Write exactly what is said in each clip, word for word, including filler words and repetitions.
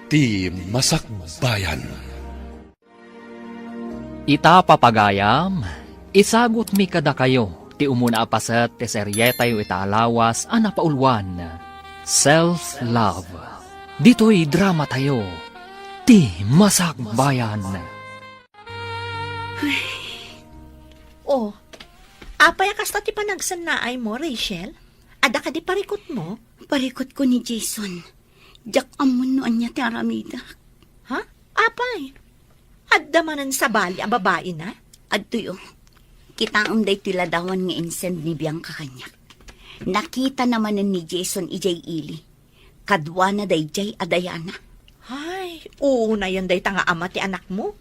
Ti Masakbayan. Ita, papagayam, isagutmi kadakayo ti umuna a paset ti serietayo ita a lawas a napauluan, Self-Love. Ditoy dramatayo, Ti Masakbayan. Oh, apay a kasta ti panagsannaaymo, Rachel? Adda kadi parikutmo? Parikutko ni Jason. Diak ammon no ania ti aramidak. Ha? Apay? Adda manen sabali a babaina? Adtoy, oh. Kitaem daytoy ladawan nga insend ni Bianca kaniak. Nakitana manen ni Jason idiay ili. Kaduana daydiay a Diana. Ay, unayen dayta nga ama ti anakmo.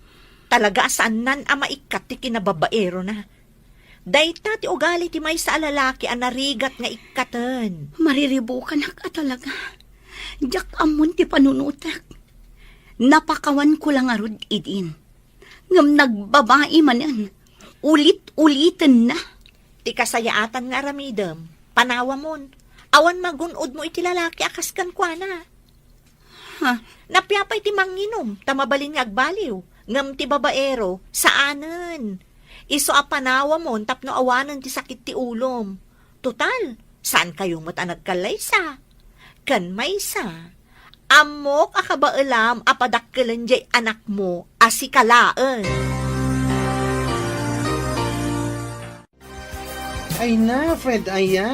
Talaga a saannan a maikkat ti kinababaerona. Dayta ti ugali ti maysa a lalaki a narigat nga ikkaten. Mariribukanak a talaga. Diak ammon ti panunotek. Napakawanko la ngarud idin. Ngem nagbabai manen. Ulit-ulitenna. Ti kasayaatan nga aramidem, panawamon. Awan magun-odmo iti lalaki a kas kenkuana. Ha? Napiapay ti manginum, ta mabalin nga agbaliw. Ngem ti babaero, saanen. Isu a panawamon tapno awanen ti sakit ti ulom. Total, saankayo met a nagkallaysa. Ken maysa, ammok a kabaelam a padakkelen diay anakmo a sika laeng. Ay na, Fred, aya.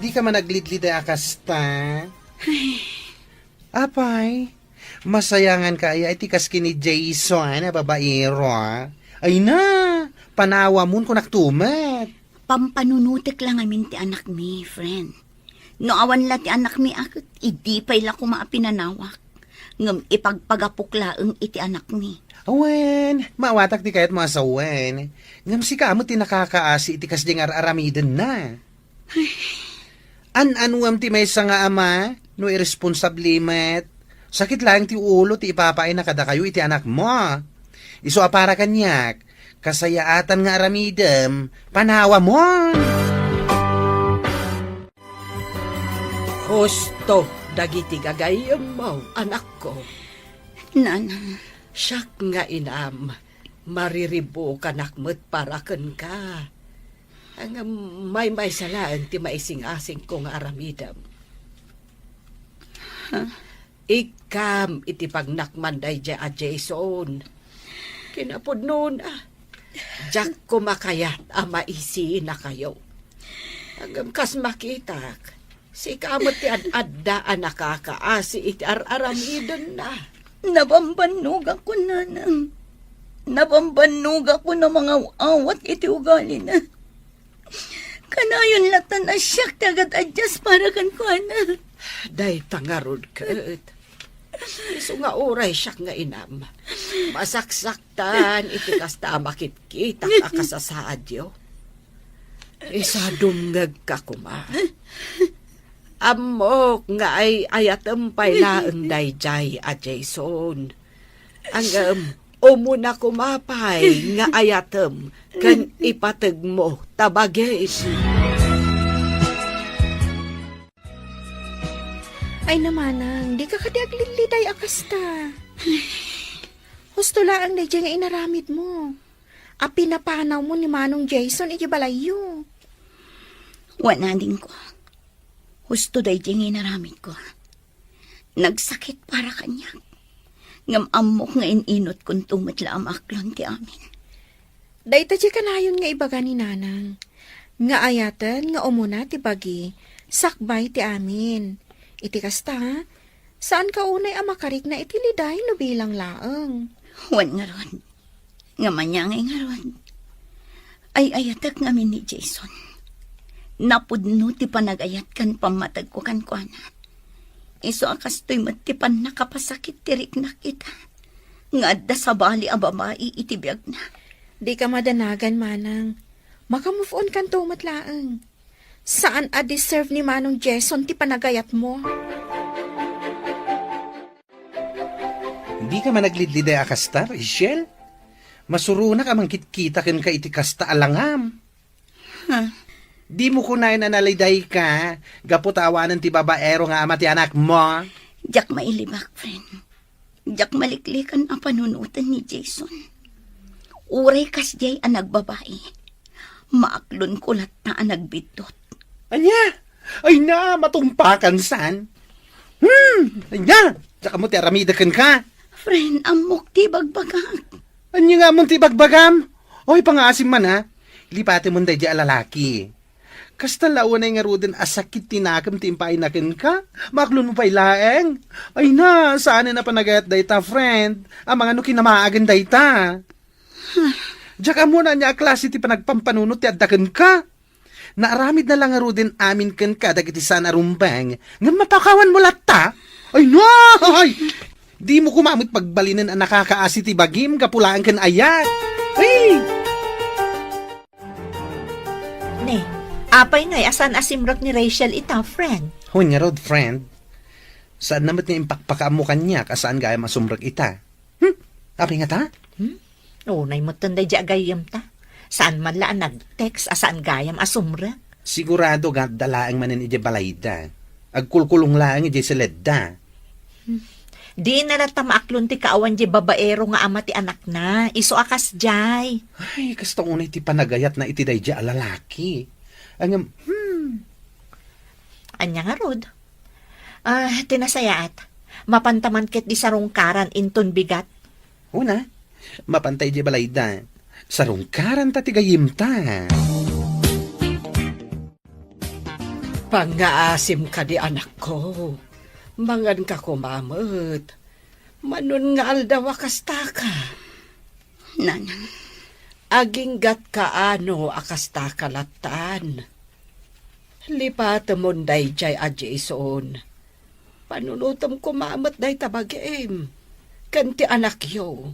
Di ka man aglidliday a kasta. Ay. Apay, masayangan ka aya iti kas ken ni Jason a babaero, a? Ay na, panawamon kunak tumet. Pampanunotek la ngamin ti anakmi, friend. No awan la ti anakmi a ket idi pay la koma a pinanawak. Ngem ipagpagapok laeng iti anakmi. Awen, maawatak ti kayatmo a sawen. Ngem sika met ti nakakaasi iti kasdiay nga ar-aramidenna. An-anuem ti maysa nga ama no irresponsable met. Sakit laeng ti ulo ti ipapaayna kadakayo iti anakmo. Isu a para kaniak, kasayaatan nga aramidem, panawamon. Husto dagiti gagayyemmo, anakko. Nanang. Siak nga inam, mariribukanak met para kenka. Ngem maymaysa laeng ti maising-asingko nga aramidem. Ha? Ikkam iti pagnakman daydiay a Jason. Kinapudnona, diak koma kayat a maisinakayo. Ngem kas makitak, sika met ti ad-adda a nakakaasi iti ar-aramidenna. Nabambannogakon, nanang. Nabambannogakon a mangaw-awat iti ugalina. Kanayon latta a siak ti agat-adias para kenkuana. Dayta ngarud ket. Isu nga uray siak nga inam, masaksaktan iti kasta a makitkitak a kasasaadyo. Isu a dumngegka koma. Ammok nga ay-ayatem pay laeng daydiay a Jason. Ngem, umuna koma pay nga ayatem ken ipategmo ta bagim. Ay, namanang, dika kadi aglidliday a kasta. Husto laeng daydiay nga inaramidmo. A pinapanawmo ni Manong Jason iti balayyo. Wen, adingko. Husto daydiay nga inaramidko. Nagsakit para kaniak. Ngem ammok nga in-inutkonto met la a maaklon ti amin. Dayta ti kanayon nga ibaga ni Nanang, nga ayaten nga umuna ti bagi, sakbay ti amin. Iti kasta, saanka unay a makarikna iti liday no bilang laeng. Wen ngarud, nga maniangay ngarud. Ay-ayatek ngamin ni Jason. Napudno ti panagayat ken pammategko kenkuana. Isu a kastoy met ti pannakapasakit ti riknak ita, nga adda sabali a babai iti biagna. Dika madanagan, manang. Maka-move on kanto met laeng. Saan a deserve ni Manong Jason ti panagayatmo. Dika man aglidliday a kasta, Rachel? Masuronak a mangkitkita kenka iti kasta a langam. Ha? Dimo kunaen a nalidayka gapu ta awanen ti babaero nga ama ti anakmo? Diak mailibak, friend. Diak maliklikan a panunoten ni Jason. Uray kasdiay a nagbabai, maaklonko latta a nagbiddut. Ania? Ay na, matumpakan san? Hmm, ania? Diak ammo ti aramidek kenka. Friend, ammok ti bagbagak. Ania nga ammom ti bagbagam? Oy, pangaasim man, ha? Lipatemon daydi a lalaki. Kasta la unay ngaruden a sakit ti nakem ti impaayna kenka? Maaklonmo pay laeng? Ay na, saanen a panagayat dayta, friend. Amangan no kinamaagen dayta. Diak ammo no ania a klase ti panagpampanunot ti adda kenka. Naaramidna la ngaruden amin kenka dagiti saan a rumbeng, ngem mapakawanmo latta? Ay, no! Ay! Dimo koma met pagbalinen a nakakaasi ti bagim gapu laeng ken ayat. Ay! Ne, apay ngay a saan a simrek ni Rachel ita, friend? Wen ngarud, friend. Saanna met nga impakpakaammo kaniak a saan gayam a sumrek ita. Hmm? Apay ngata? Hmm? Unay metten daydi a gayyemta. Saan man la a nag-text a saan gayam a sumrek. Sigurado nga adda laeng manen idiay balayda. Agkulkulong laeng idiay seledda. Hmm. Dina latta maaklon ti kaawan diay babaero nga ama ti anakna. Isu a kasdiay. Ay, kasta unay ti panagayatna iti daydi a lalaki. Ngem, hmm. Ania ngarud? Ah, ti nasayaat, mapanta man ketdi sarungkaran inton bigat. Una, mapanta idiay balayda. Sarungkaranta ti gayyemta. Pangngaasim kadi, anakko. Manganka koma met. Mano nga aldaw a kastaka. Nanang. Aginggatka ano a kastaka lattan. Lipatemon daydiay a Jason. Panunotem koma met dayta bagim ken ti anakyo.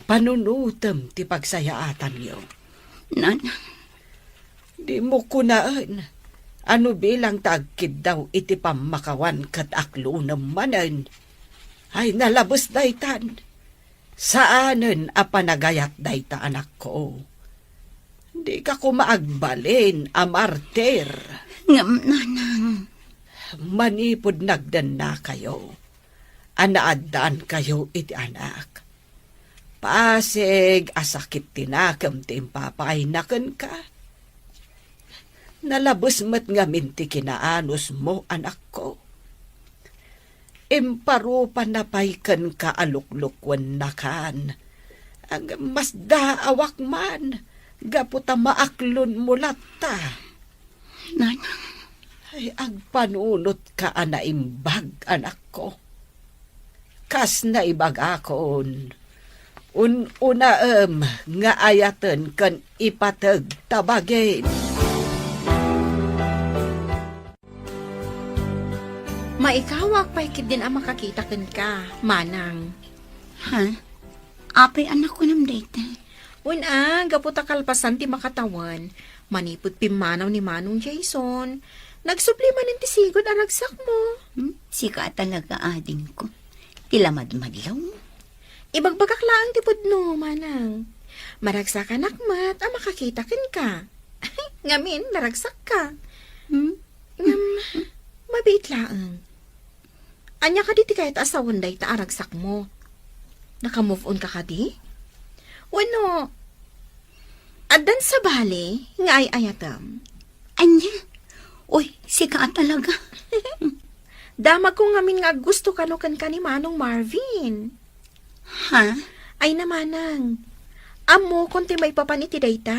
Panunotem ti pagsayaatanyo. Nanang. Dimo kunaen a no bilang ta agkiddaw iti pammakawan ket aklonem manen. Ay, nalabes daytan. Saanen a panagayat dayta, anakko. Dika koma agbalin a martir. Ngem, nanang. Manipud nagdennakayo a naaddaankayo iti anak, pasig a sakit ti nakem ti impapaayna kenka. Nalabes met ngamin ti kinaanusmo, anakko. Imparupanna pay kenka a luklukwennakan. Ngem masdaawak man gapu ta maaklonmo latta. Nanang. Ay, agpanunotka a naimbag, anakko. Kas naibagakon, un-unaem nga ayaten ken ipateg ta bagin. Maikawak pay ketdin a makakita kenka, manang. Ha? Apay a nakunam dayta? Wen a, gapu ta kalpasan ti makatawen, manipud pimmanaw ni Manong Jason, nagsubli manen ti sigud a ragsakmo. Hmm? Sika a talaga, adingko. Ti lamadmadlaw. Ibagbagak laeng ti pudno, manang. Maragsakanak met a makakita kenka. Ngamin, naragsakka. Hmm? Ngem, mabiit laeng. Ania kadi ti kayat a sawen dayta a ragsakmo? Naka-move on ka kadi? Wenno, addan sabali nga ay-ayatem? Ania? Uy, sika a talaga. Damagko ngamin nga aggusto kano kenka ni Manong Marvin. Ha? Ay na, manang. Ammokon ti maipapan iti dayta.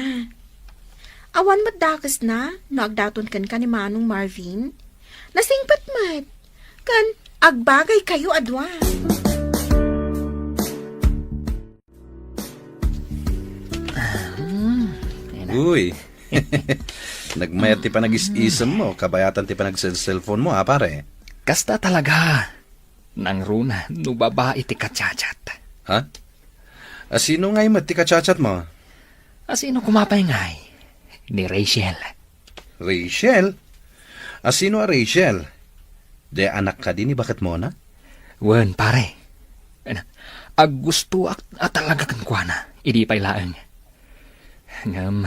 Awan met dakesna no agdaton kenka ni Manong Marvin. Nasingpet met. Ken agbagaykayo a dua. Uy. Nagmayat ti panagis-isem mo, kabayatan ti panagselselpon mo, a, pare? Kasta talaga. Nangruna no babai ti kachat-chat. Ha? Asino ngay met ti kachat-chat mo? Asino koma pay ngay? Ni Rachel. Rachel? Asino a Rachel? Di anak kadi ni baketmona? Wen, pare. Aggustoak a talaga kenkuana, idi pay laeng. Ngem,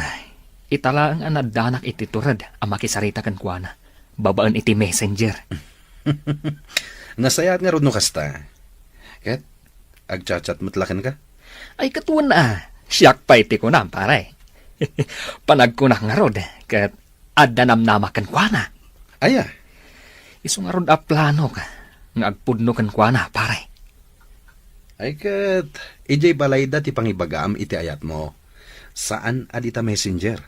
ita laeng a naddanak iti tured a makisarita kenkuana babaen iti messenger. Nasayaat ngarud no kasta. Ket, Agchat-chat met la kenka? Ay, ket wen a, siak pay ti kunam, pare. Panagkunak ngarud, ket adda namnama kenkuana. Aya? Isu ngarud a planok nga agpudno kenkuana, pare. Ay ket, idiay balayda ti pangibagam iti ayatmo. Saan a dita messenger.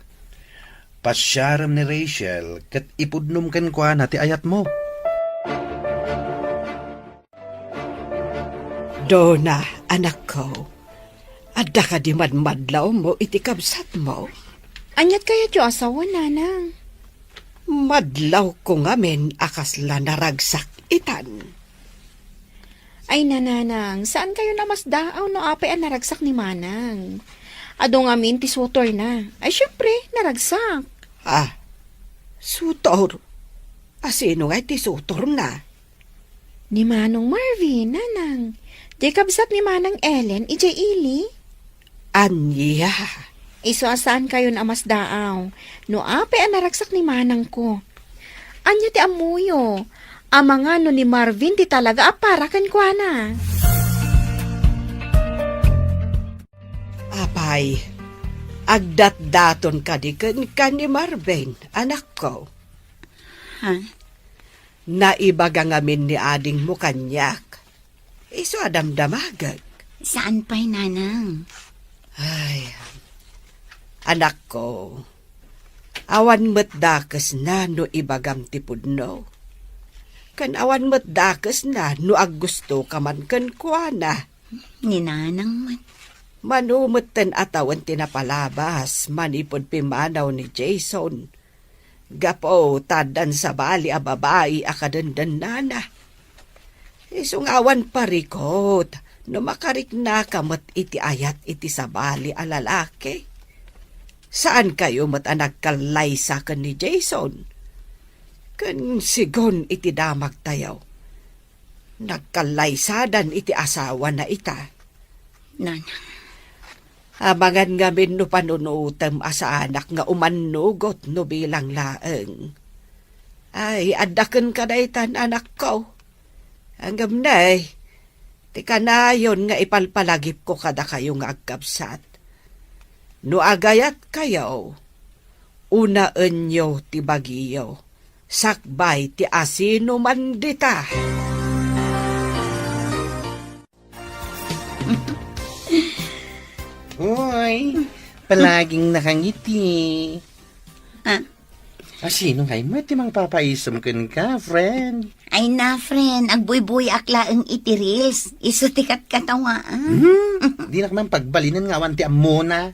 Pasiarem ni Rachel ket ipudnom kenkuana ti ayatmo. Donna, anakko, adda kadi madmadlawmo iti kabsatmo? Aniat kayatyo a sawen, nanang? Madlawko ngamin a kasla naragsak itan. Ay, nanang, saan kayo namasdaaw no apay a naragsak ni manang? Adu ngamin ti sutorna. Ay, syempre, naragsak. Ah, sutor? Asino ngay ti sutorna? Ni Manong Marvin, nanang. Diay kabsat ni Manang Ellen, idiay ili. Ania? Isu a saan kayon a masdaaw. No apay a naragsak ni manangko. Ania ti ammoyo? Amangan no ni Marvin ti talaga a para kenkuana. Apay, agdatdaton kadi kenka ni Marvin, anakko? Ha? Naibaga ngamin ni adingmo kaniak. Isu a damdamagek. Saan pay, nanang? Ay, anakko, awan met dakesna no ibagam ti pudno. Ken awan met dakesna no aggustoka man kenkuana. Ni nanang met. Mano metten a tawen ti napalabas manipud pimmanaw ni Jason. Gapu ta addan sabali a babai a kadendennana. Isu nga awan parikut no makariknaka met iti ayat iti sabali a lalaki. Saan kayo met a nagkallaysa ken ni Jason? Ken sigun iti damagtayo, nagkallaysadan iti asawana ita. Nanang. Amangan ngamin no panunutem a saanak nga umannugot no bilang laeng. Ay, adda kenka daytan, anakko. Ngem ne, ti kanayon nga ipalpalagipko kadakayo nga agkabsat. No agayatkayo, unaenyo ti bagiyo, sakbay ti asinoman dita. Hoy, palaging nakangiti. Ah? Asino ngay met ti mangpapaisem kenka, friend? Ay na, friend, agbuybuyaak laeng iti reels. Isu ti katkatawaan. Hmm? Dinak man pagbalinen nga awan ti ammona.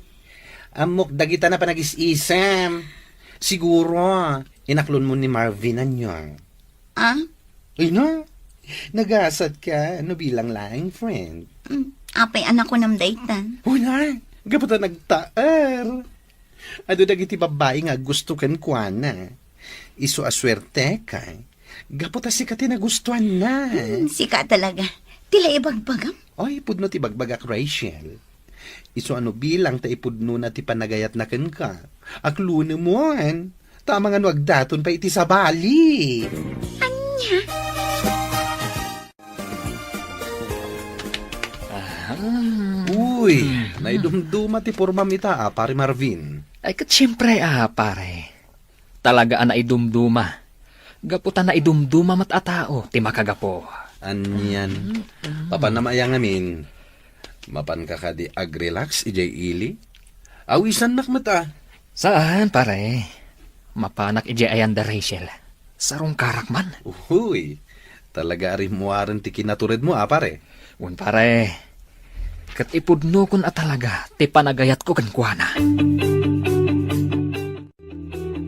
Ammok dagita na panagis-isem. Siguro, inaklonmo ni Marvin, ania? Ah? Ay na, nagasatka no bilang laeng, friend. Mm, apay a nakunam daytan? Una, gapu ta nagtaer. Adu dagiti babbai nga aggusto kenkuana. Isu a suerteka. Gapu ta sika ti nagustuanna. Hmm, sika talaga. Ti la ibagbagam? Oy, pudno ti bagbagak, Rachel. Isu a no bilang ta ipudnona ti panagayatna kenka. Aklonem, ta amangan no agdaton pay iti sabali. Ania? Aha. Uy, hmm, naidumduma ti pormam ita, a, Pare Marvin. Ay, ket siempre, a, pare. Talaga a naidumduma. Gapu ta naidumduma met a tao ti makagapu. Anian. Mm, mm. Papanam aya ngamin? Mapanka kadi agrelax idiay ili? Awisannak met a. Saan, pare. Mapanak idiay ayan da Rachel. Sarungkarak man. Uy, talaga a rimmuaren ti kinaturedmo, a, pare. Wen, pare. Ket ipudnokon a talaga ti panagayatko kenkuana.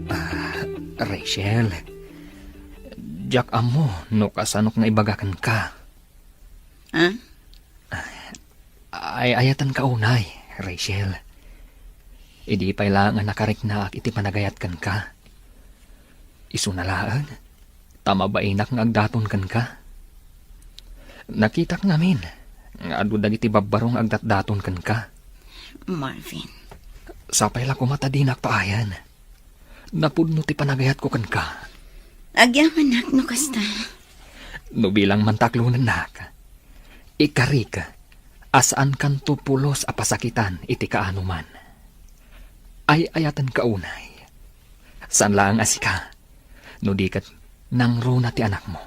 Ah, Rachel, diak ammo no kasanok nga ibaga kenka. Ah? Ay-ayatenka unay, Rachel. Idi pay la nga nakariknaak iti panagayat kenka. Isuna laeng, ta mabainak nga agdaton kenka. Nakitak ngamin nga adu dagiti babbaro nga agdatdaton kenka. Marvin. Sapay la koma ta dinak paayan. Napudno ti panagayatko kenka. Agyamanak no kasta. No bilang man ta aklonennak, ikarik a saankanto pulos a pasakitan iti kaanoman. Ay-ayatenka unay. Saan laeng a sika, no di ket nangruna ti anakmo.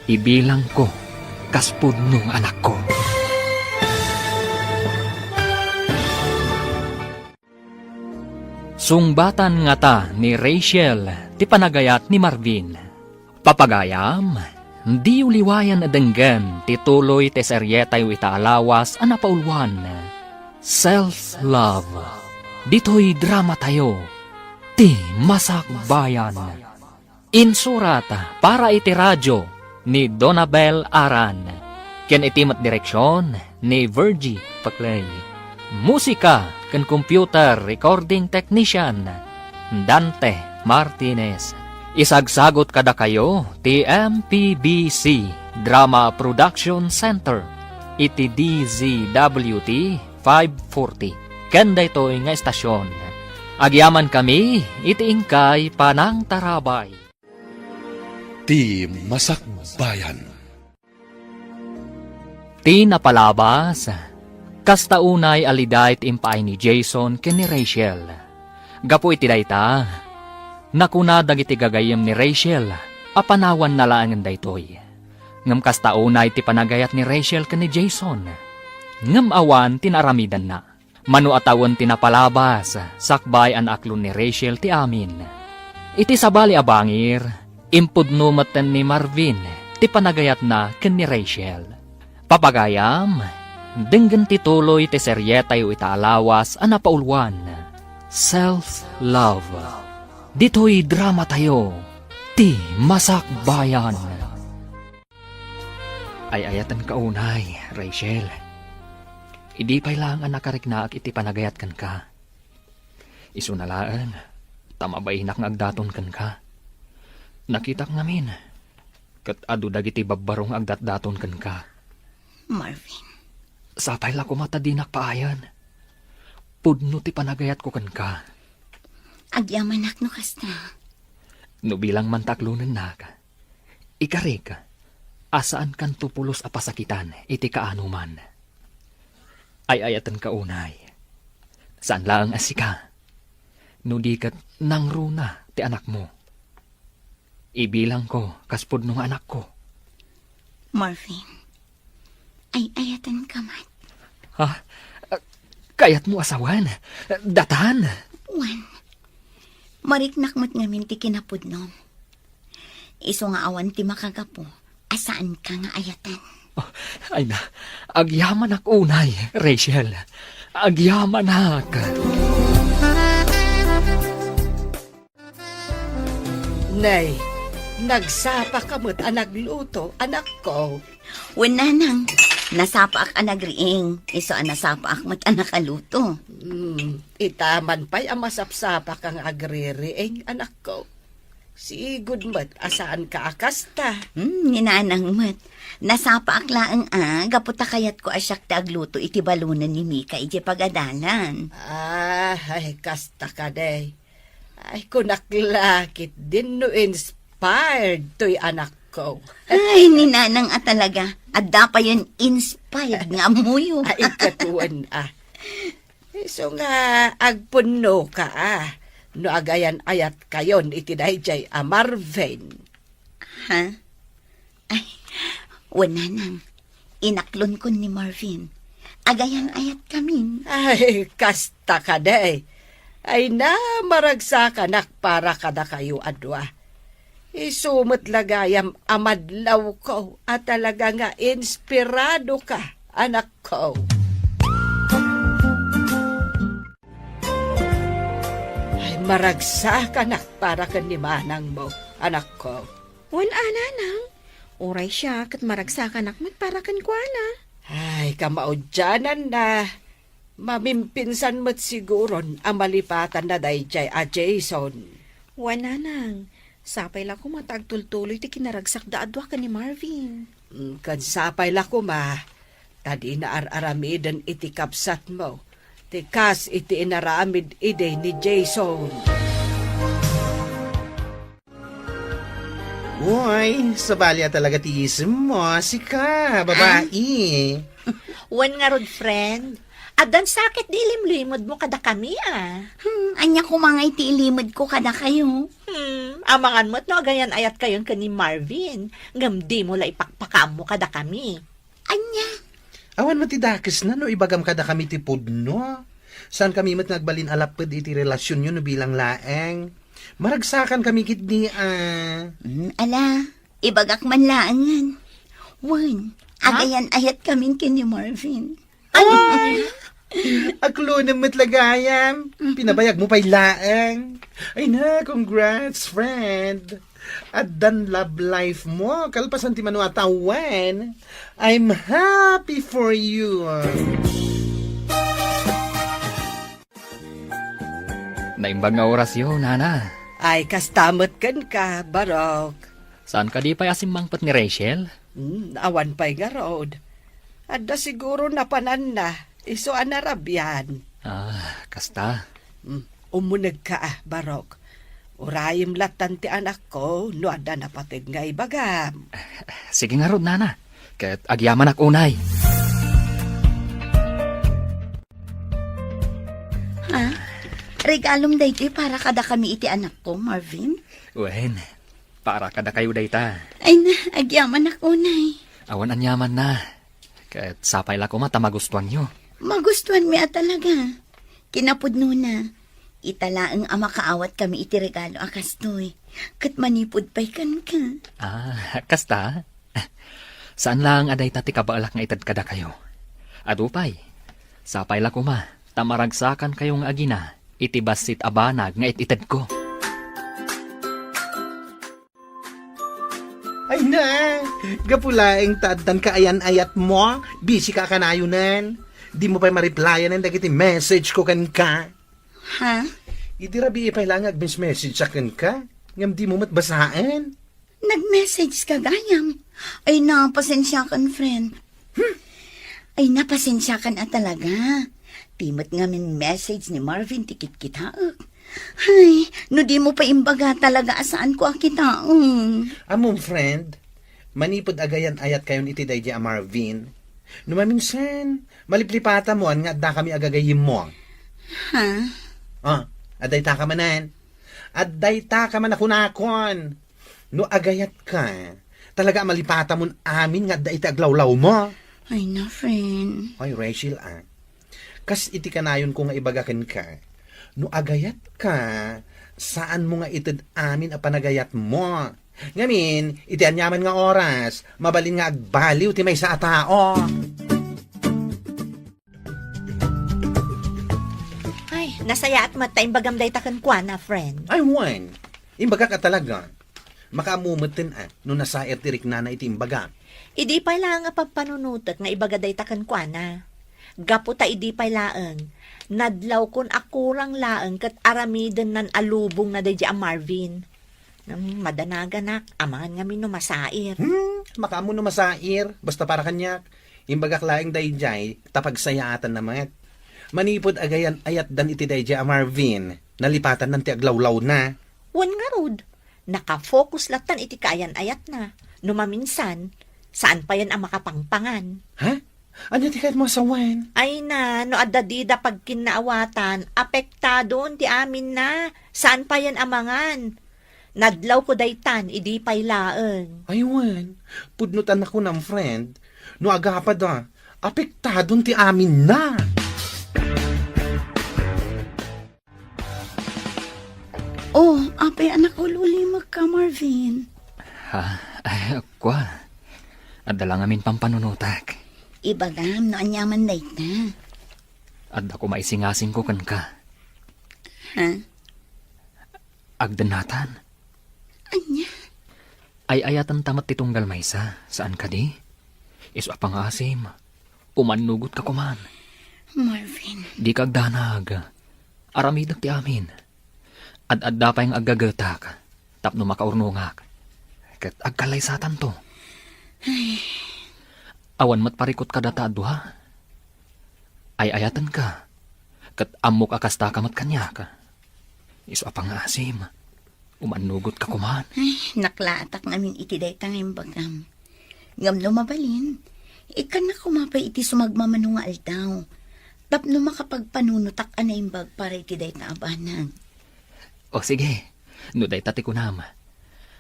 Ibilangko kas pudno nga anakko. Sungbatan ngata ni Rachel ti panagayat ni Marvin. Papagayam, diyo liwayan a denggen ti tuloy ti serietayo ita a lawas a napauluan, Self-Love. Ditoy dramatayo, Ti Masakbayan. Insurat para iti radio ni Donabel Aran, ken iti met direksion ni Virgie Paclay. Musika ken computer recording technician, Dante Martinez. Isagsagot kadakayo ti M P B C Drama Production Center iti D Z W T five forty. Ken daytoy nga estasion, agyamankami iti inkay panangtarabay. Ti Masakbayan. Ti napalabas, kasta unay a liday ti impaay ni Jason ken ni Rachel. Gapu iti dayta, nakuna dagiti gagayyem ni Rachel a panawanna laengen daytoy. Ngem kasta unay ti panagayat ni Rachel ken ni Jason. Ngem awan ti naaramidanna. Mano a tawen ti napalabas, sakbay a naaklon ni Rachel ti amin. Iti sabali a bangir, impudno metten ni Marvin ti panagayatna ken ni Rachel. Papagayam, denggen ti tuloy ti serietayo ita a lawas a napauluan, Self-Love. Ditoy dramatayo, Ti Masakbayan. Ay-ayatenka unay, Rachel. Idi pay laeng a nakariknaak iti panagayat kenka. Isuna laeng, ta mabainak nga agdaton kenka. Nakitak ngamin, ket adu dagiti babbaro nga agdatdaton kenka. Marvin. Sapay la koma ta dinak paayen. Pudno ti panagayatko kenka. Agyamanak no kasta. No bilang man ta aklonennak, ikarik a saankanto pulos a pasakitan iti kaanoman. Ay-ayatenka unay. Saan laeng a sika, no di ket nangruna ti anakmo. Ibilangko kas pudno nga anakko. Marvin, ay-ayatenka met. Ha? Kayatmo a sawen? Datan? Wen. Mariknak met ngamin ti kinapudnom. Isu nga awan ti makagapu a saanka nga ayaten. Oh, ay na, agyamanak unay, Rachel. Agyamanak. Nay, nagsapaka met a nagluto, anakko. Wen, nanang, nasapaak a nagriing, isu a nasapaak met a nakaluto. Hmm, ita man pay a masapsapaka nga agririing, anakko. Sigud met a saanka a kasta. Hmm, ni nanang met. Nasapaak laeng a, gapu ta kayatko a siak ti agluto iti balonen ni Mika idiay pagadalan. Ah, ay, kasta kadi. Ay, kunak la, ketdin no inspired toy anakko. Ay, ni nanang a talaga, adda payen inspired nga ammoyo. Ay, ket wen a. Isu nga agpunnoka a, no agayan-ayatkayon iti daydiay a Marvin. Ha? Ay, wen, nanang. Inaklonkon ni Marvin. Agayan-ayatkamin. Ay, kasta kadi. Ay na, maragsakanak para kadakayo a dua. Isu met la gayam a madlawko a talaga nga inspiradoka, anakko. Ay, maragsakanak para ken ni manangmo, anakko. Wen a, nanang. Uray siak ket maragsakanak met para kenkuana. Ay, kamaudiananna. Mamimpinsan met siguron a malipatanna daydiay a Jason. Wen, nanang. Sapay la koma ta agtultuloy ti kinaragsakda a dua ken ni Marvin. Mm, ken sapay la koma ta dina ar-aramiden iti kabsatmo ti kas iti inaramid idi ni Jason. Uy, sabali a talaga ti isemmo, sika, babai. Ay. Wen ngarud, friend, addan sakit di ilimlimedmo kadakami, a. Hmm, ania koma nga iti ilimedko kadakayo? Hmm, amangan met no agayan-ayatkayon ken ni Marvin, ngem dimo la ipakpakaammo kadakami. Ania? Awan met ti dakesna no ibagam kadakami ti pudno. Saankami met nga agbalin a lapped iti relasionyo no bilang laeng. Maragsakan kami ketdi, a. Hmm, ala, ibagak man laengen. Wen, ha? Agayan-ayat kamin ken ni Marvin. Ay! Aklonem met la gayam. Pinabayagmo pay laeng. Ay na, congrats, friend. Addan love life mo, kalpasan ti mano a tawen. I'm happy for you. Naimbag nga orasyo, nana. Ay, kasta met kenka, Barok. Saan kadi pay a simmangpet ni Rachel? Hmm, awan pay ngarud. Adda siguro napananna, isu a narabian. Ah, kasta. Hmm, umunegka, a, Barok. Urayem lattan ti anakko no adda napateg nga ibagam. Sige ngarud, nana. Ket agyamanak unay. Ha? Regalom daytoy para kadakami iti anakko, Marvin? Wen, para kadakayo dayta. Ay na, agyamanak unay. Awan aniamanna. Ket sapay la koma ta magustuanyo. Magustuanmi a talaga. Kinapudnona, ita laeng a makaawatkami iti regalo a kastoy. Ket manipud pay kenka. Ah, kasta? Saan laeng a dayta ti kabaelak nga ited kadakayo. Adu pay, sapay la koma ta maragsakankayo nga agina iti bassit a banag nga it-itedko. Ay na, gapu laeng ta addan kaayan-ayatmo, busy ka a kanayonen. Dimo pay ma-replyanen dagiti message ko kenka. Ha? Idi rabii pay laeng nga agmes-message a kenka, ngem dimo met basaen. Nag-message ka gayam? Ay na, pasensiakan, friend. Hmm? Ay na, pasensiakan a talaga. Ti met ngamin message ni Marvin ti kitkitaek. Ay, no dimo pay imbaga talaga a saanko a kitaen. Ammom, friend, manipud agayan-ayatkayon iti daydi a Marvin, no maminsan, maliplipatamoan nga addakami a gagayyemmo. Ha? Ah, addaytaka manen. Addaytaka man a kunakon. No agayatka, talaga a malipatamon amin nga adda iti aglawlawmo. Ay na, friend. Ay, Rachel, a. Kas iti kanayonko nga ibaga kenka, no agayatka, saanmo nga ited amin a panagayatmo. Ngamin, iti aniaman nga oras, mabalin nga agbaliw ti maysa a tao. Ay, nasayaat met ta imbagam dayta kenkuana, friend. Ay, wen. Imbagak a talaga. Makaammo metten a no nasair ti riknana iti imbagak. Idi pay laeng a pampanunotek nga ibaga dayta kenkuana. Gapu ta idi pay laeng, nadlawkon a kurang laeng ket aramidennan a lubongna daydi a Marvin. Hmm, madanaganak, amangan ngamin no masair. Hmm, makaammo no masair, basta para kaniak. Imbagak laeng daydiay, ta pagsayaatanna met. Manipud agayan-ayatdan iti daydiay a Marvin, nalipatannan ti aglawlawna. Wen ngarud, nakafocus lattan iti kaayan-ayatna. No maminsan, saan payen a makapangpangan. Ha? Ania ti kayatmo a sawen? Ay na, no adda dida pagkinnaawatan, apektadon ti aminna. Saan payen a mangan. Nadlawko daytan, idi pay laeng. Ay, wen. Pudno ta nakunam, friend. No agapada, apektadon ti aminna. Oh, apay a nakaulimek ka, Marvin? Ha? Ay, kua. Adda la ngamin pampanunotak. Ibagam no aniaman dayta. Adda koma isingasingko kenka. Ha? Agdennatan. Ania? Ay-ayatanta met ti tunggal maysa, saan kadi? Isu a pangaasim, umannugotka koman. Marvin. Dika agdanag. Aramidek ti amin. Ad-adda pay nga aggagetak tapno makaurnongak. Ket agkallaysatanto. Ay. Awan met parikut kadata a dua. Ay-ayatenka. Ket ammok a kastaka met kaniak. Isu a pangaasim. Umannugotka koman. Ay, naklaatak ngamin iti dayta nga imbagam. Ngem no mabalin, Ikkannak koma pay iti sumagmamano nga aldaw, tapno makapagpanunotak a naimbag para iti dayta a banag. O sige, no dayta ti kunam,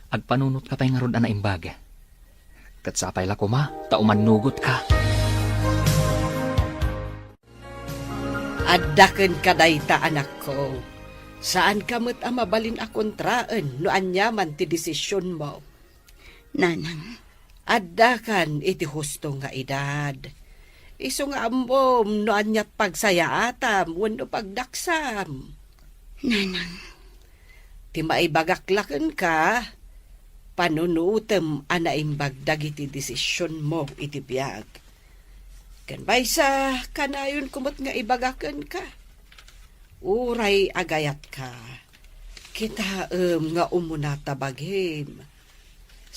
agpanunotka pay ngarud a naimbag. Ket sapay la koma ta umannugotka. Adda kenka dayta, anakko. Saanka met a mabalin a kontraen no aniaman ti desisionmo. Nanang. Addakan iti husto nga edad. Isu nga ammom no aniat pagsayaatam wenno pagdaksam. Nanang. Ti maibagak la kenka, panunotem a naimbag dagiti desisionmo iti biag. Ken maysa, kanayonko met nga ibaga kenka. Uray agayatka, kitaem nga umuna ta bagim.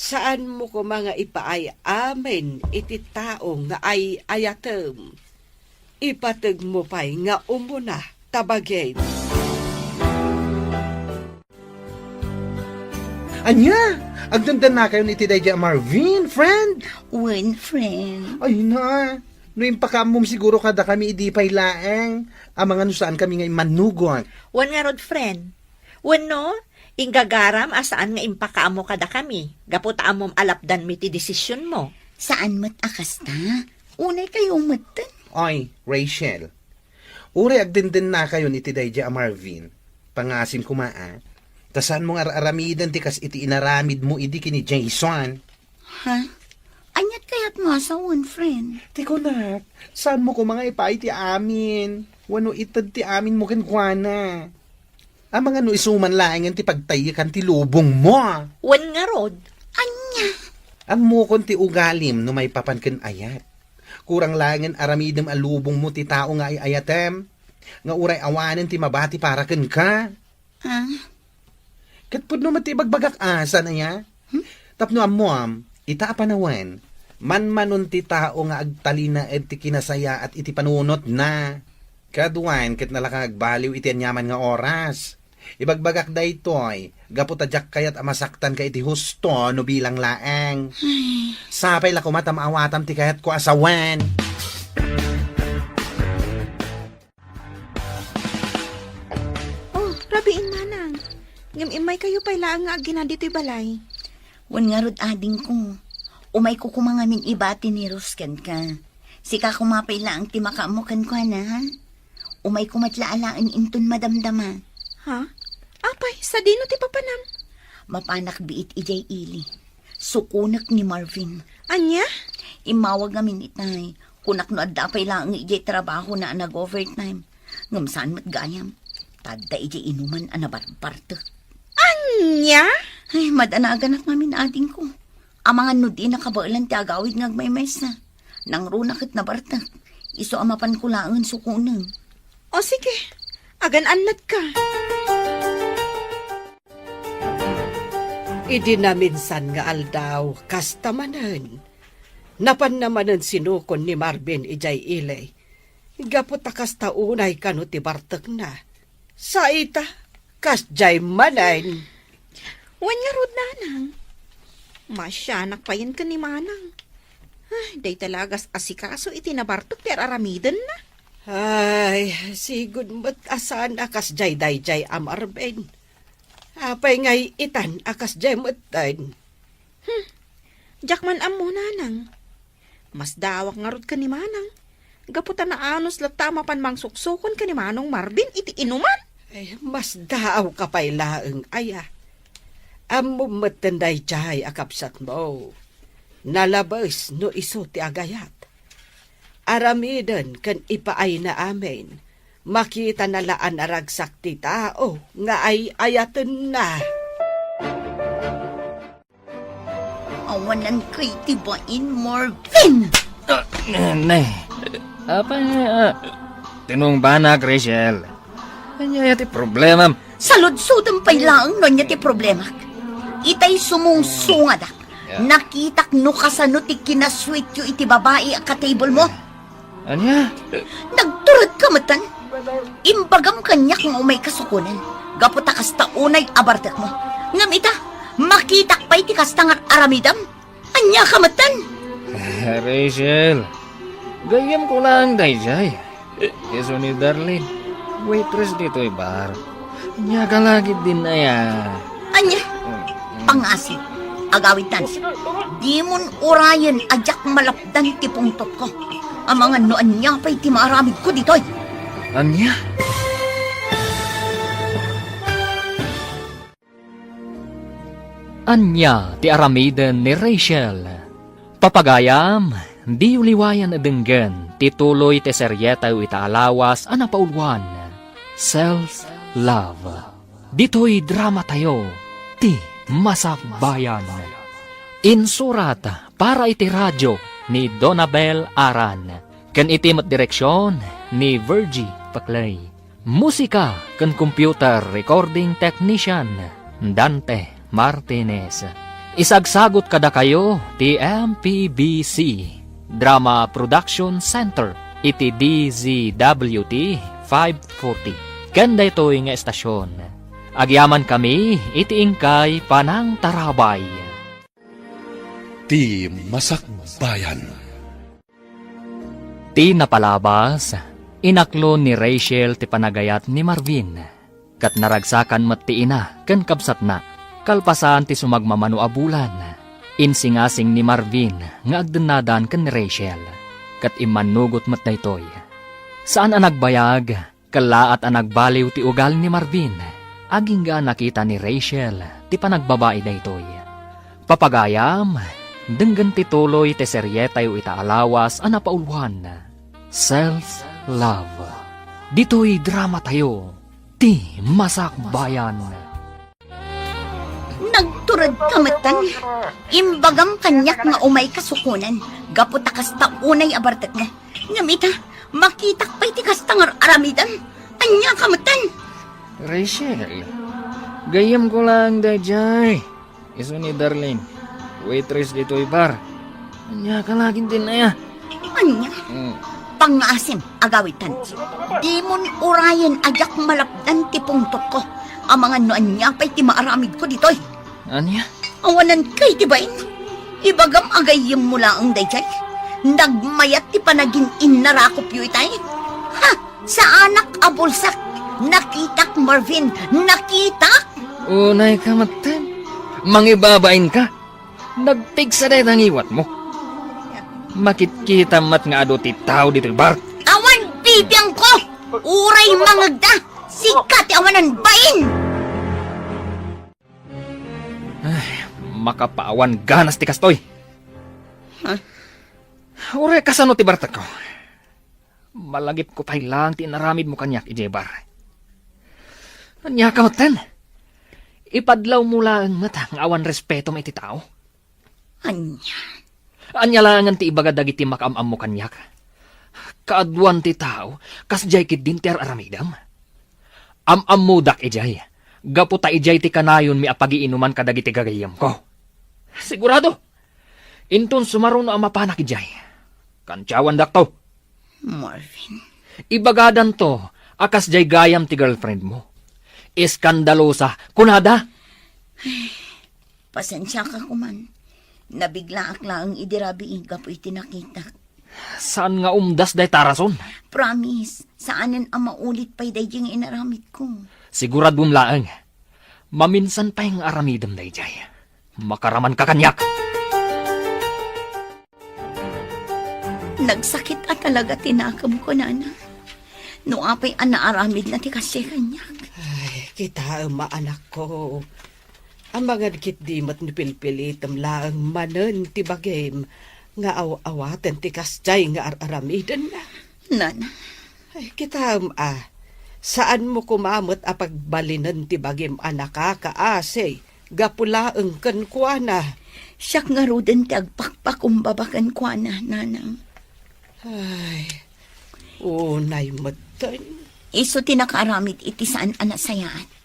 Saanmo koma nga ipaay amin iti tao nga ay-ayatem. Ipategmo pay nga umuna ta bagim. Ania? Agdendennakayon iti daydiay a Marvin, friend? Wen, friend. Ay na, no impakaammom siguro kadakami idi pay laeng, amangan no saankami nga immannugot. Wen ngarud, friend. Wenno, inggagaram a saan nga impakaammo kadakami, gapu ta ammom a lapdanmi ti desisionmo. Saan met a kasta. Unay kayo metten. Oy, Rachel. Uray agdendennakayon iti daydiay a Marvin, pangasim koma a, ta saanmo nga ar-aramiden ti kas iti inaramidmo idi ken ni Jason. Ha? Aniat kayatmo a sawen, friend? Ti kunak, saanmo koma nga ipaay ti amin? Wenno ited ti aminmo kenkuana? Amangan no isu man laengen ti pagtaykan ti lubongmo. Wen ngarud. Ania? Ammokon ti ugalim no maipapan ken ayat. Kurang laengen aramidem a lubongmo ti tao nga ay-ayatem, nga uray awanen ti mabati para kenka. Ah? Ket pudno met ti ibagbagak a saan aya? Hmm? Tapno ammom, ita a panawen, manmanon ti tao nga agtalinaed ti kinasayaat iti panunotna. Kaduan ket nalaka nga agbaliw iti aniaman nga oras. Ibagbagak daytoy, gapu ta diak kayat a masaktanka iti husto no bilang laeng. Ay. Sapay la koma ta maawatam ti kayatko a sawen. Oh, rabiin, manang. Ngem immaykayo pay laeng nga aggina ditoy balay. Wen ngarud, adingko. Umayko koma ngamin ibati ni Rose kenka. Sika koma pay laeng ti makaammo kenkuana, ha? Umayko met la alaen inton madamdama. Ha? Apay, sadino ti papanam? Mapanak biit idiay ili. Sukonek ni Marvin. Ania? Immawag ngamin itay. Kunak no adda pay laeng idiay trabahona a nag-overtime. Ngem saan met gayam. Ta adda idiay inuman a nabarbartek. Ania? Ay, madanaaganak ngamin, adingko. Amangan no di nakabaelan ti agawid nga agmaymaysa. Nangruna ket nabartek. Isu a mapanko laengen sukonen. O sige, agan-annatka. Idi naminsan nga aldaw, kasta manen. Napanna manen sinukon ni Marvin idiay ili. Gapu ta kasta unay kano ti bartekna. Sa ita, kasdiay manen. Wen ngarud, nanang. Masianak payen ken ni manang. Ay, dayta la a gas-asikaso iti nabartek ti ar-aramidenna. Ay, sigud met a saan a kasdiay daydiay a Marvin. Apay nga itan a kasdiay metten? Hmm. Diak man ammo, nanang. Masdaawak ngarud ken ni manang. Gapu ta naanus latta a mapan mangsuksukon ken ni Manong Marvin iti inuman. Ay, masdaawka pay laeng aya. Ammom metten daydiay a kabsatmo. Nalabes no isu ti agayat. Aramiden ken ipaayna amin. Makitana la a naragsak ti tao nga ay-ayatenna. Awanan kay ti bain, Marvin! Ah, ne. Apay, ah, tinungbanak, Rachel. Ania ti problemam? Saludsodem pay laeng no ania ti problemak. Itay sumungsungadak. Yeah. Nakitak no kasano ti kinasuityo iti babai a ka-table mo. Ania? Nagturedka metten. Imbagam kaniak nga umayka sukonen, gapu ta kasta unay a bartekmo. Ngem ita, makitak pay ti kasta nga ar-aramidem. Ania ka metten? Rachel, gayyemko laeng daydiay. Isu ni Darlene, waitress ditoy bar. Ania ka la ketdin aya? Ania? Pangasim, agawid Tans. Dimon urayen a diak malapdan ti pungtotko. Amangan no ania pay ti maaramidko ditoy. Ania? Ania ti aramiden ni Rachel? Papagayam, diyo liwayan a denggen ti tuloy ti serietayo ita a lawas a napauluan, Self Love. Ditoy dramatayo, Ti Masakbayan. Insurat para iti radio ni Donabel Aran, ken iti met direksion ni Virgie Paclay. Musika ken computer recording technician, Dante Martinez. Isagsagut kadakayo ti M P B C Drama Production Center iti D Z W T five forty. Ken daytoy nga estasion, agyamankami iti inkay panangtarabay. Ti Masakbayan. Ti napalabas, inaklon ni Rachel ti panagayat ni Marvin, ket naragsakan met ti ina ken kabsatna. Kalpasan ti sumagmamano a bulan, insingasing ni Marvin nga agdennadan ken ni Rachel, ket immannugot met daytoy. Saan a nagbayag, kellaat a nagbaliw ti ugali ni Marvin, agingga a nakita ni Rachel ti panagbabai daytoy. Papagayam, denggen ti tuloy ti serietayo ita a lawas a napauluan, Self Love. Ditoy dramatayo, Ti Masakbayan. Nagturedka metten. Imbagam kaniak nga umayka sukonen, gapu ta kasta unay a bartekmo. Ngem ita, makitak pay ti kasta nga ar-aramidem. Ania ka metten? Rachel, gayyemko laeng daydiay. Isu ni Darlene, waitress ditoy bar. Ania ka la ketdin aya? Ania? Mm. Pangasim, agawid Tans. Dimon urayen a diak malapdan ti pungtotko. Amangan no ania pay ti maaramidko ditoy. Ania? Awanan kay ti bain. Ibagam a gayyemmo laeng daydiay. Nagmayat ti panagin-innarakopyo itay. Ha! Saanak a bulsak. Nakitak, Marvin. Nakitak! Unayka metten. Mangibabainka. Nagpigsa dayta ngiwatmo. Makitkitam met nga adu ti tao ditoy bar. Awan bibiangko! Uray mangegda! Sika ti awanan bain! Ay, makapaawan ganas ti kastoy. Huh? Uray kasano ti bartekko? Malagipko pay laeng ti inaramidmo kaniak idiay bar. Ania ka metten? Ipadlawmo laeng met nga awan respetom iti tao. Ania? Ania laengen ti ibaga dagiti makaam-ammo kaniak? Kaaduan ti tao, kasdiay ketdin ti ar-aramidem. Am-ammodak idiay, gapu ta idiay ti kanayonmi a pagiinuman kadagiti gagayyemko. Sigurado! Inton sumaruno a mapanak idiay, kantiawandakto. Marvin. Ibagadanto a kasdiay gayam ti girlfriendmo. Eskandalosa, kunada. Pasensiaka koman. Nabiglaak laeng idi rabii gapu iti nakitak. Saan nga umdas dayta a rason? Promise, saanen a maulit pay daydi nga inaramidko. Siguradom laeng, maminsan pay nga aramidem daydiay. Makaramanka kaniak. Nagsakit a talaga ti nakemko, Nana. No apay a naaramidna ti kasdiay kaniak. Ay, kitaem a, anakko. Amangan ketdi met no pilpilitem laeng manen ti bagim nga aw-awaten ti kasdiay nga ar-aramidenna. Nana. Ay, kitaem a, saanmo koma met a pagbalinen ti bagim a nakakaasi gapu laeng kenkuana. Siak ngaruden ti agpakpakumbaba kenkuana, Nanang. Ay, unay metten. Isu ti nakaaramid iti saan a nasayaat.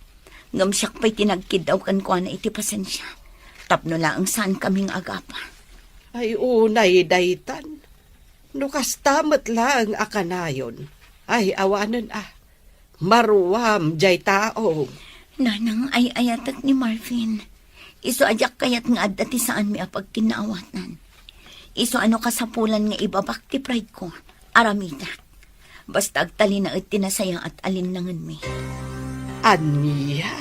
Ngem siak pay ti nagkiddaw kenkuana iti pasensia. Tapno laeng saankami nga agapa. Ay, unay daytan. No kasta met laeng a kanayon, ay awanen a, maruam diay tao. Nanang, ay-ayatek ni Marvin. Isu a diak kayat nga adda ti saanmi a pagkinnaawatan. Isu a no kasapulan nga ibabak ti pride ko, aramidak. Basta agtalinaed ti nasayaat a linnangenmi. Ania?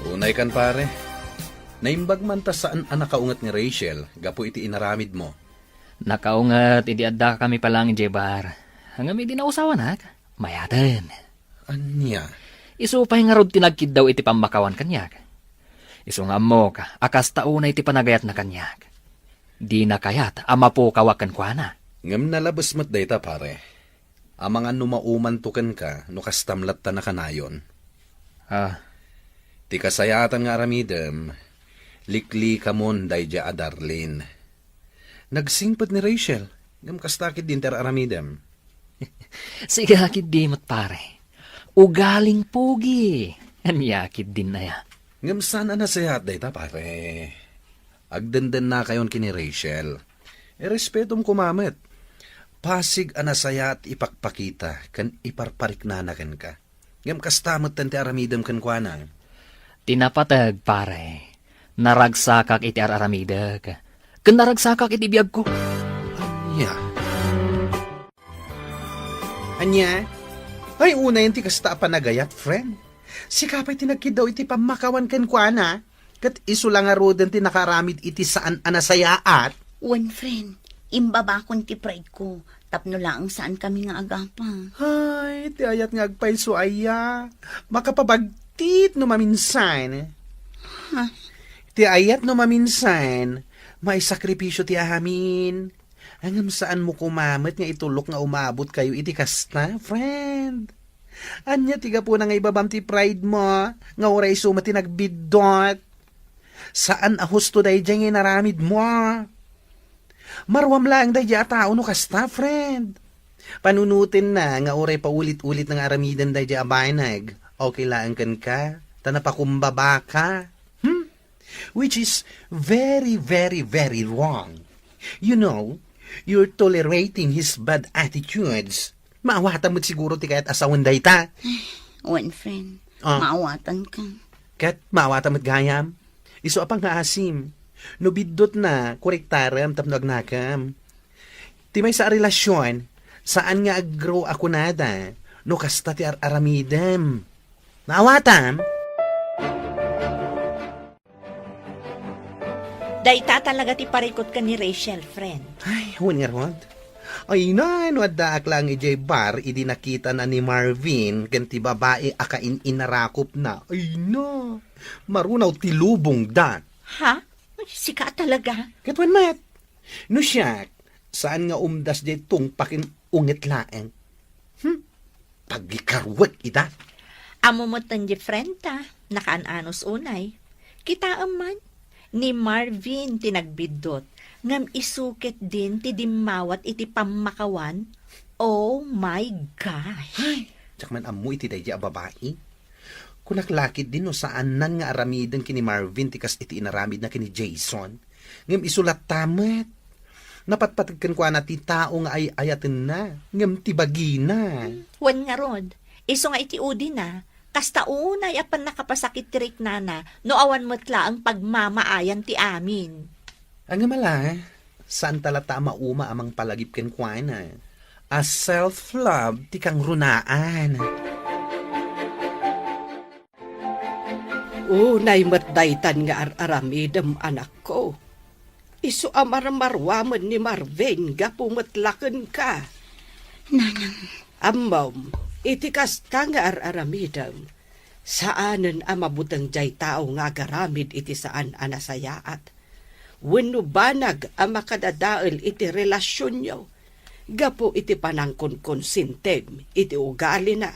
Unay kan, pare. Naimbag man ta saan a nakaunget ni Rachel gapu iti inaramidmo. Nakaunget idi addakami pa laeng idiay bar. Ngem idi nausawanak, mayaten. Ania? Isu pay ngarud ti nagkiddaw iti pammakawan kaniak. Isu nga ammok a kasta unay ti panagayatna kaniak. Dina kayat a mapukawak kenkuana. Ngem nalabes met dayta, pare. Amangan no maumanto kenka no kastam latta nakanayon. Ah. Ti kasayaatan nga aramidem, liklikamon daydiay a Darlene. Nagsingpet ni Rachel, ngem kasta ketdin ti ar-aramidem. Siga ketdi met, pare. Ugaling pogi. Ania ketdin aya? Ngem saan a nasayaat dayta, pare. Agdendennakayon ken ni Rachel. Irespetom koma met. Pasig a nasayaat ipakpakita ken iparpariknana kenka. Ngem kasta metten ti aramidem kenkuana. Ti napateg, pare, naragsakak iti ar-aramidek, ken naragsakak iti biagko. Ania? Ania? Ay, unayen ti kasta a panagayat, friend. Sika pay ti nagkiddaw iti pammakawan kenkuana. Ket isu la ngaruden ti nakaaramid iti saan a nasayaat. Wen, friend, imbabakon ti pride ko tapno laeng saankami nga agapa. Ay, ti ayat nga agpayso aya. Makapabagtit no maminsan. Ha? Ti ayat no maminsan, maisakripisyo ti amin. Ngem saanmo koma met nga itulok nga umabotkayo iti kasta, friend. Ania ti gapuna nga ibabam ti pride mo, nga uray isu met ti nagbiddut? Saan a husto daydiay nga inaramidmo. Maruam laeng daydiay a tao no kasta, friend. Panunotenna nga uray paulit-ulit nga aramiden daydiay a banag. Okay laeng kenka, ta napakumbabaka. Hmm? Which is very, very, very wrong. You know, you're tolerating his bad attitudes. Maawatam met siguro ti kayat a sawen dayta. Wen, friend. Ah. Maawatanka. Ket maawatam met gayam. Isu a pangngaasim. No biddutna, korektarem tapno agnakem. Ti maysa a relasyon, saan nga aggrow a kunada no kasta ti ar-aramidem. Maawatam? Dayta talaga ti parikut ken ni Rachel, friend. Ay, wen ngarud. Ay na, no addaak laeng idiay bar idi nakitana ni Marvin ken ti babai a kain-inarakupna. Ay na, marunaw ti lubongda. Ha? Sika talaga? Ket wen met. No siak, saan nga umdas diay tungpaken unget laeng. Hmm? Pagikaruek ida. Ammo met ti friend ta, nakaan-anos unay. Kitaem man, ni Marvin ti nagbiddut, ngem isu ketdin ti dimmawat iti pammakawan. Oh my gosh! Ay, diak man ammo iti daydiay a babai. Kunak la ketdin no saannan nga aramiden ken ni Marvin ti kas iti inaramidna ken ni Jason. Ngem isu latta met. Napatpateg kenkuana ti tao nga ay-ayatenna, ngem ti bagina. Wen ngarud, isu nga iti udina, kasta unay a pannakapasakit ti riknana no awan met laeng pagmamaayan ti amin. Ngem ala, saanta latta a mauma a mangpalagip kenkuana. A self-love ti kangrunaan. Unay met daytan nga ar-aramidem, anakko. Isu a marmaruamen ni Marvin gapu met la kenka. Nanang. Ammom, iti kasta nga ar-aramidem, saanen a mabuteng diay tao nga agaramid iti saan a nasayaat wenno banag a makadadael iti relasionyo gapu iti panangkonkonsintim iti ugalina.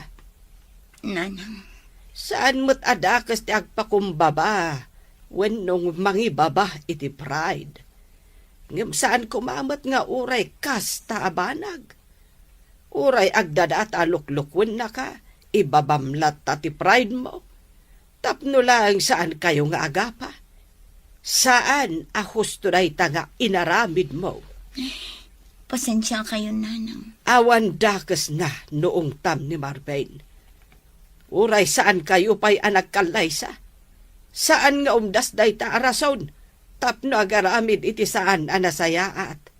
Nanang. Saan met a dakes ti agpakumbaba wenno mangibaba iti pride. Ngem saan koma met nga uray kasta a banag. Uray agdadaat a luklukuennaka, ibabam latta ti pride mo. Tapno laeng saankayo nga agapa. Saan a husto dayta nga inaramidmo. Pasensiakayon, Nanang. Awan dakesna no ungtam ni Marvin. Uray saankayo pay a nagkallaysa. Saan nga umdas dayta a rason tapno agaramid iti saan a nasayaat.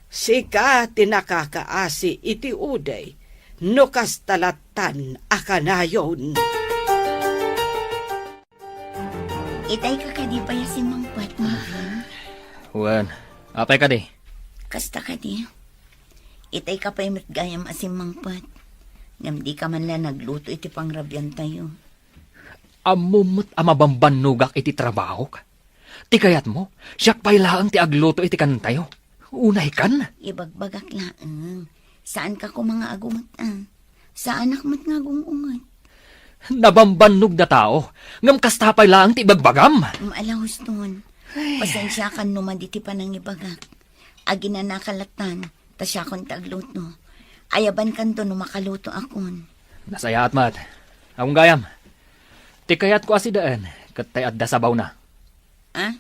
Sika ti nakakaasi iti uday no kasta lattan a kanayon. Itay ka kadi pay a simmangpet, Marvin? Wen, apay kadi? Kasta kadi. Itay ka pay met gayam a simmangpet. Ngem di ka man la nagluto iti pangrabiantayo. Ammom met a mabambannogak iti trabahok. Ti kayatmo, siak pay laeng ti agluto iti kanentayo. Unaykan? Ibagbagak laeng. Saan ka koma nga agunget, a? Saanak met nga agung-unget. Nabambannog da tao, ngem kasta pay laeng ti ibagbagam. Mm, ala, Huston. Ay. Pasensiakan no madi ti panangibagak. Aginanaka lattan, ta siakon ti agluto. Ayabankanto no makaluto akon. Nasayaat met. Awan gayam. Ti kayatko a sidaen, ket tay adda sabawna. Ah?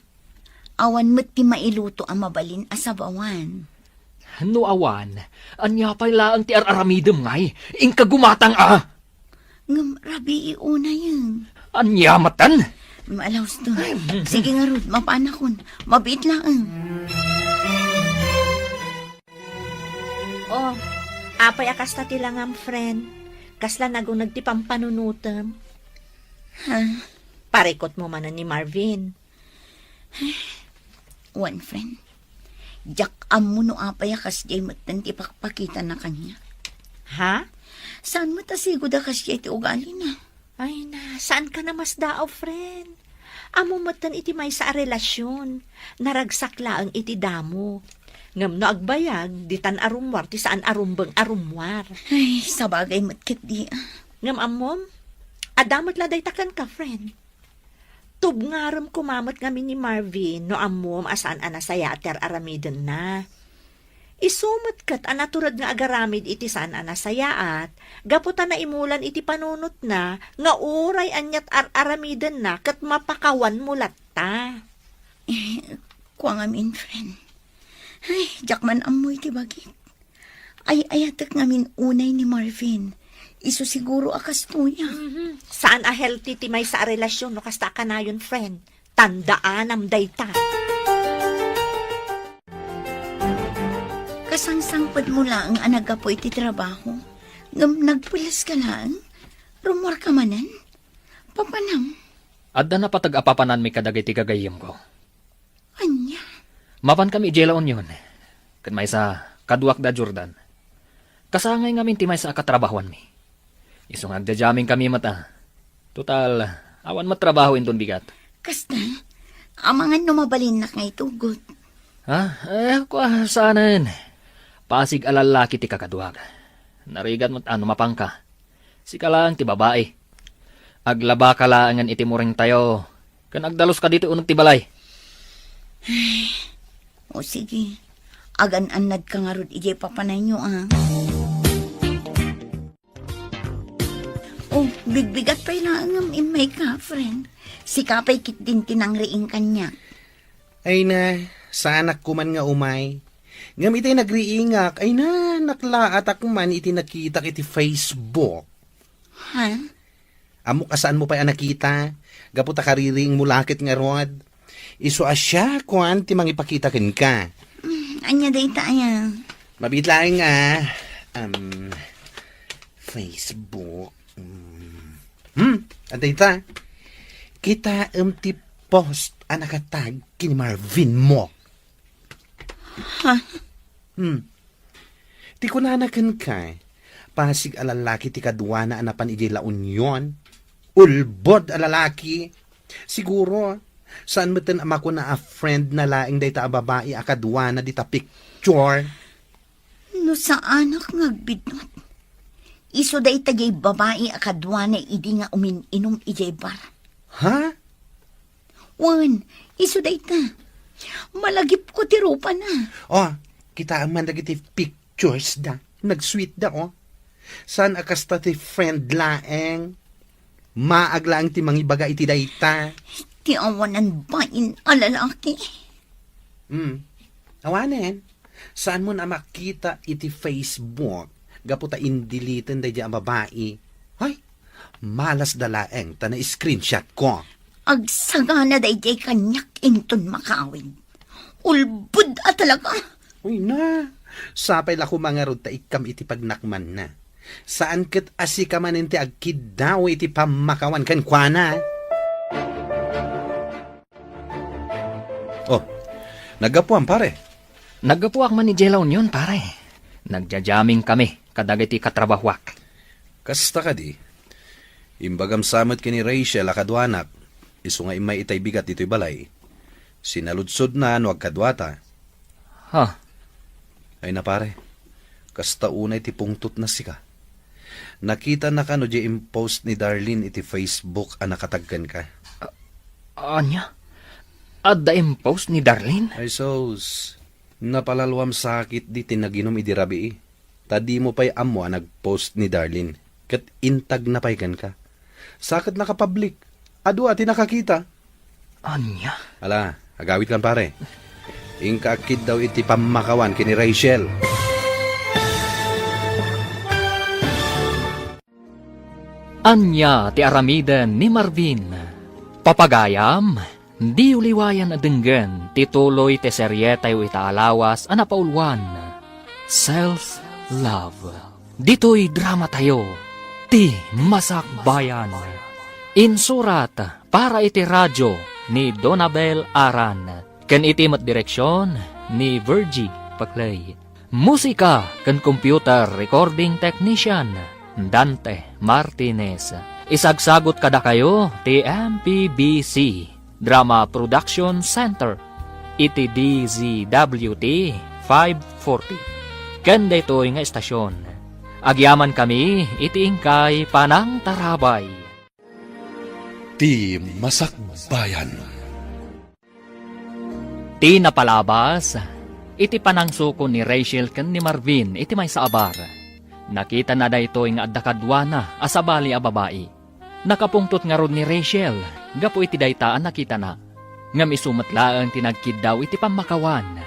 Awan met ti mailuto a mabalin a sabawan. No awan, ania pay laeng ti ar-aramidem ngay? Inka gumatang a! Ngem rabii unayen. Ania metten? Maalaus to. Sige ngarud, mapanakon. Mabiit laeng. Oh, apay a kasta ti langam, friend? Kasla naguneg ti pampanunotem? Ha? Parikot mo manen ni Marvin. Wen, friend. Diak ammo no apay a kasdiay metten ti pakpakitana kaniak. Ha? Saan met a sigud a kasdiay ti ugalina? Ay na, saan ka namasdaaw, friend? Ammo metten iti maysa a relasyon. Naragsak laeng iti damo. Ngem no agbayag, ditan a rummuar ti saan a rumbeng a rummuar. Ay, sabagay met ketdi, a. Ngem ammom, adda met la dayta kenka, friend. Tubngarem koma met ngamin ni Marvin no ammom a saan a nasayaat ti ar-aramidenna. Isu met ket a natured nga agaramid iti saan a nasayaat, gapu ta naimulan iti panunotna nga uray aniat ar-aramidenna ket mapakawanmo latta. Eh, kua ngamin, friend. Ay, diak man ammo iti bagik. Ay-ayatek ngamin unay ni Marvin. Isu siguro a kastoy, a. Mhm. Saan a healthy ti maysa a relasyon no kasta a kanayon, friend. Tandaanam dayta. Kasangsangpetmo laeng a naggapu iti trabaho, ngem nagpuleska laeng? Rummuarka manen? Papanam? Adda napateg a papananmi kadagiti gagayyemko. Ania? Mapankami idiay La Union. Ket maysa, kaduak da Jordan. Kasangay ngamin ti maysa a katrabahoanmi. Isu nga agdiadiaminkami met, a. Total, awan met trabaho inton bigat. Kasta, amangan no mabalinnak nga itugot. Ha? Eh, kua, saanen. Pasig a lallaki ti kakaduak. Narigat met a no mapanka. Sika laeng ti babai. Aglabaka laengen iti muringtayo, ken agdaluska ditoy uneg ti balay. O sige, agan-annadka ngarud idiay papananyo, a. O, bigbigat pay laeng ngem immayka, friend. Sika pay ketdin ti nangriing kaniak. Ay na, saanak koman nga umay. Ngem itay nagriingak, ay na, naklaatak man iti nakitak iti Facebook. Ha? Ammok a saanmo pay a nakita, gapu ta kaririingmo la ket ngarud. Isu a siak kuan ti mangipakita kenka. Mm, ania dayta aya? Mabiit laeng a, um, Facebook. Mm. Hmm, adda ita. Kitaem ti post a nakatag ken ni Marvin mo. Ha? Hmm. Ti kunana kenka, pasig a lalaki ti kaduana a napan idiay La Union. Ulbod a lalaki. Siguro, saan metten a makuna a friend na laeng dayta a babai a kaduana dita picture. No saanak nga agbidngot, isu dayta diay babai a kaduana idi nga umin-inum idiay bar. Ha? Wen, isu dayta. Malagipko ti rupana. Oh, kitaem man dagiti pictures da. Nagsweet da, oh. Saan a kasta ti friend laeng? Maag laeng ti mangibaga iti dayta. Ti awanan bain a lalaki. Hmm. Awanen. Saanmon a makita iti Facebook gapu ta indeleten daydiay a babai. Hay, malasda laeng ta na-screenshot ko. Agsagana daydiay kaniak inton makawid. Ulbod a talaga. Uy na, sapay la koma ngarud ta ikkam iti pagnakmanna. Saan ket a sika manen ti agkiddaw iti pammakawan kenkuana. Oh, naggapuam, pare. Naggapuak man idiay La Union, pare. Nagja-jamming kami kadagiti katrabahuak. Kasta kadi, imbagam sa met ken ni Rachel a kaduanak, isu nga immay itay bigat ditoy balay. Sinaludsodna no agkaduata. Ha? Ay na, pare, kasta unay ti pungtotna sika. Nakitana kano diay impost ni Darlene iti Facebook a nakatag kenka? A-, ania? Adda impost ni Darlene? Ay sus, napalalwam sakit di ti naginum idi rabii. Ta dimo pay ammo a nagpost ni Darlene, ket intagna pay kenka. Sa ket nakapablik, adu a ti nakakita. Ania? Ala, agawidkan, pare. Inka agkiddaw iti pammakawan ken ni Rachel. Ania ti aramiden ni Marvin? Papagayam, diyo liwayan a denggen ti tuloy ti serietayo ita a lawas a napauluan, Self Love. Ditoy dramatayo, Ti Masakbayan. Insurat para iti radio ni Donabel Aran, ken iti met direksion ni Virgie Paclay. Musika ken computer recording technician, Dante Martinez. Isagsagut kadakayo ti M P B C Drama Production Center iti D Z W T five forty. Ken daytoy nga estasyon, agyamankami iti inkay panangtarabay. Ti Masakbayan. Ti napalabas, iti panangsukon ni Rachel ken ni Marvin iti maysa a bar, nakitana daytoy nga adda kaduana a sabali a babai. Nakapungtot ngarud ni Rachel gapu iti dayta a nakitana. Ngem isu met laeng ti nagkiddaw iti pammakawan,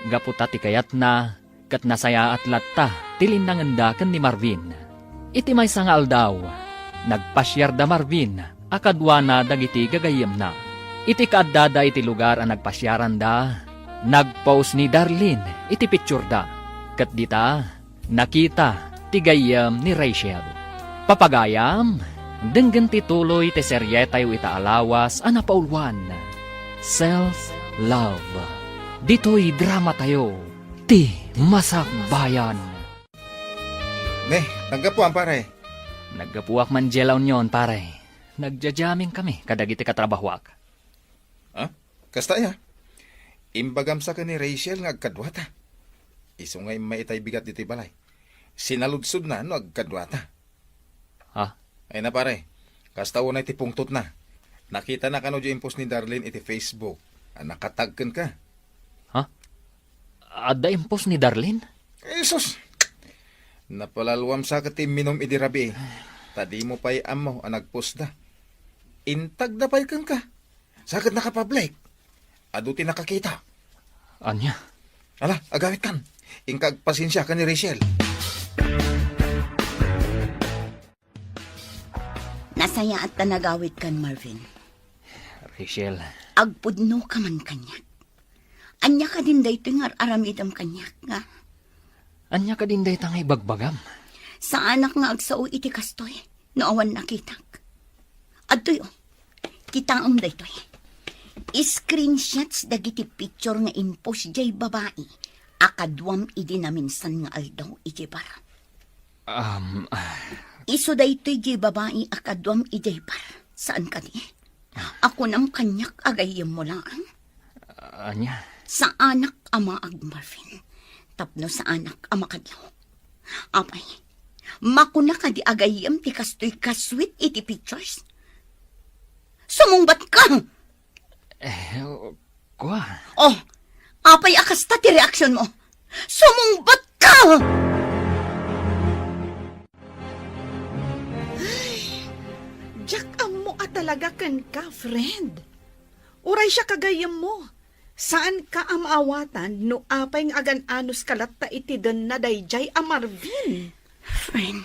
gapu ta ti kayatna ket nasayaat latta ti linnangenda ken ni Marvin. Iti maysa nga aldaw, nagpasiar da Marvin a kaduana dagiti gagayyemna. Iti kaaddada iti lugar a nagpasiaranda, nagpost ni Darlene iti pictureda, ket dita, nakita ti gayyem ni Rachel. Papagayam, denggen ti tuloy ti serietayo ita a lawas a napauluan, Self Love. Ditoy dramatayo, Ti Masakbayan. Ne, naggapuam, pare. Naggapuak man diay La Union, pare. Nagja-jamming kami kadagiti katrabahuak. Ha? Kasta aya? Imbagam sa ken ni Rachel nga agkaduata. Isu nga immay itay bigat ditoy balay. Sinaludsodna no agkaduata. Ha? Ay na, pare. Kasta unay ti pungtotna. Nakitana kano diay impost ni Darlene iti Facebook a nakatag kenka? Ha? Adda impost ni Darlene? Jesus! Napalalwam sa ket ti imminum idi rabii. Ta dimo pay ammo a nagpostda. Intagda pay kenka. Sa ket nakapablik. Adu ti nakakita. Ania? Ala, agawidkan. Inka agpasensia ken ni Rachel. Nasayaat ta nagawidkan, Marvin. Rachel. Agpudnoka man kaniak. Ania kadin daytoy nga ar-aramidem kaniak, nga? Ania kadin dayta nga ibagbagam? Saanak nga agsao iti kastoy no awan nakitak. Adtoy, oh. Kitaem daytoy. Screenshots dagiti picture nga impost diay babai a kaduam idi naminsan nga aldaw idiay bar. Um, ah. Isu daytoy diay babai a kaduam idiay bar. Saan kadi? Ah. A kunam kaniak a gayyemmo laeng? Ania? Saanak a maag, Marvin. Tapno saanak a makadlaw. Apay, makuna kadi a gayyem ti kastoy kaswit iti pictures? Sumungbat ka! Eh, kua. Oh, apay a kasta ti reaksionmo? Sumungbat ka! Ay, diak ammo a talaga kenka, friend. Uray siak a gayyemmo, saanka a maawatan no apay nga agan-anos ka latta iti denna daydiay a Marvin. Friend.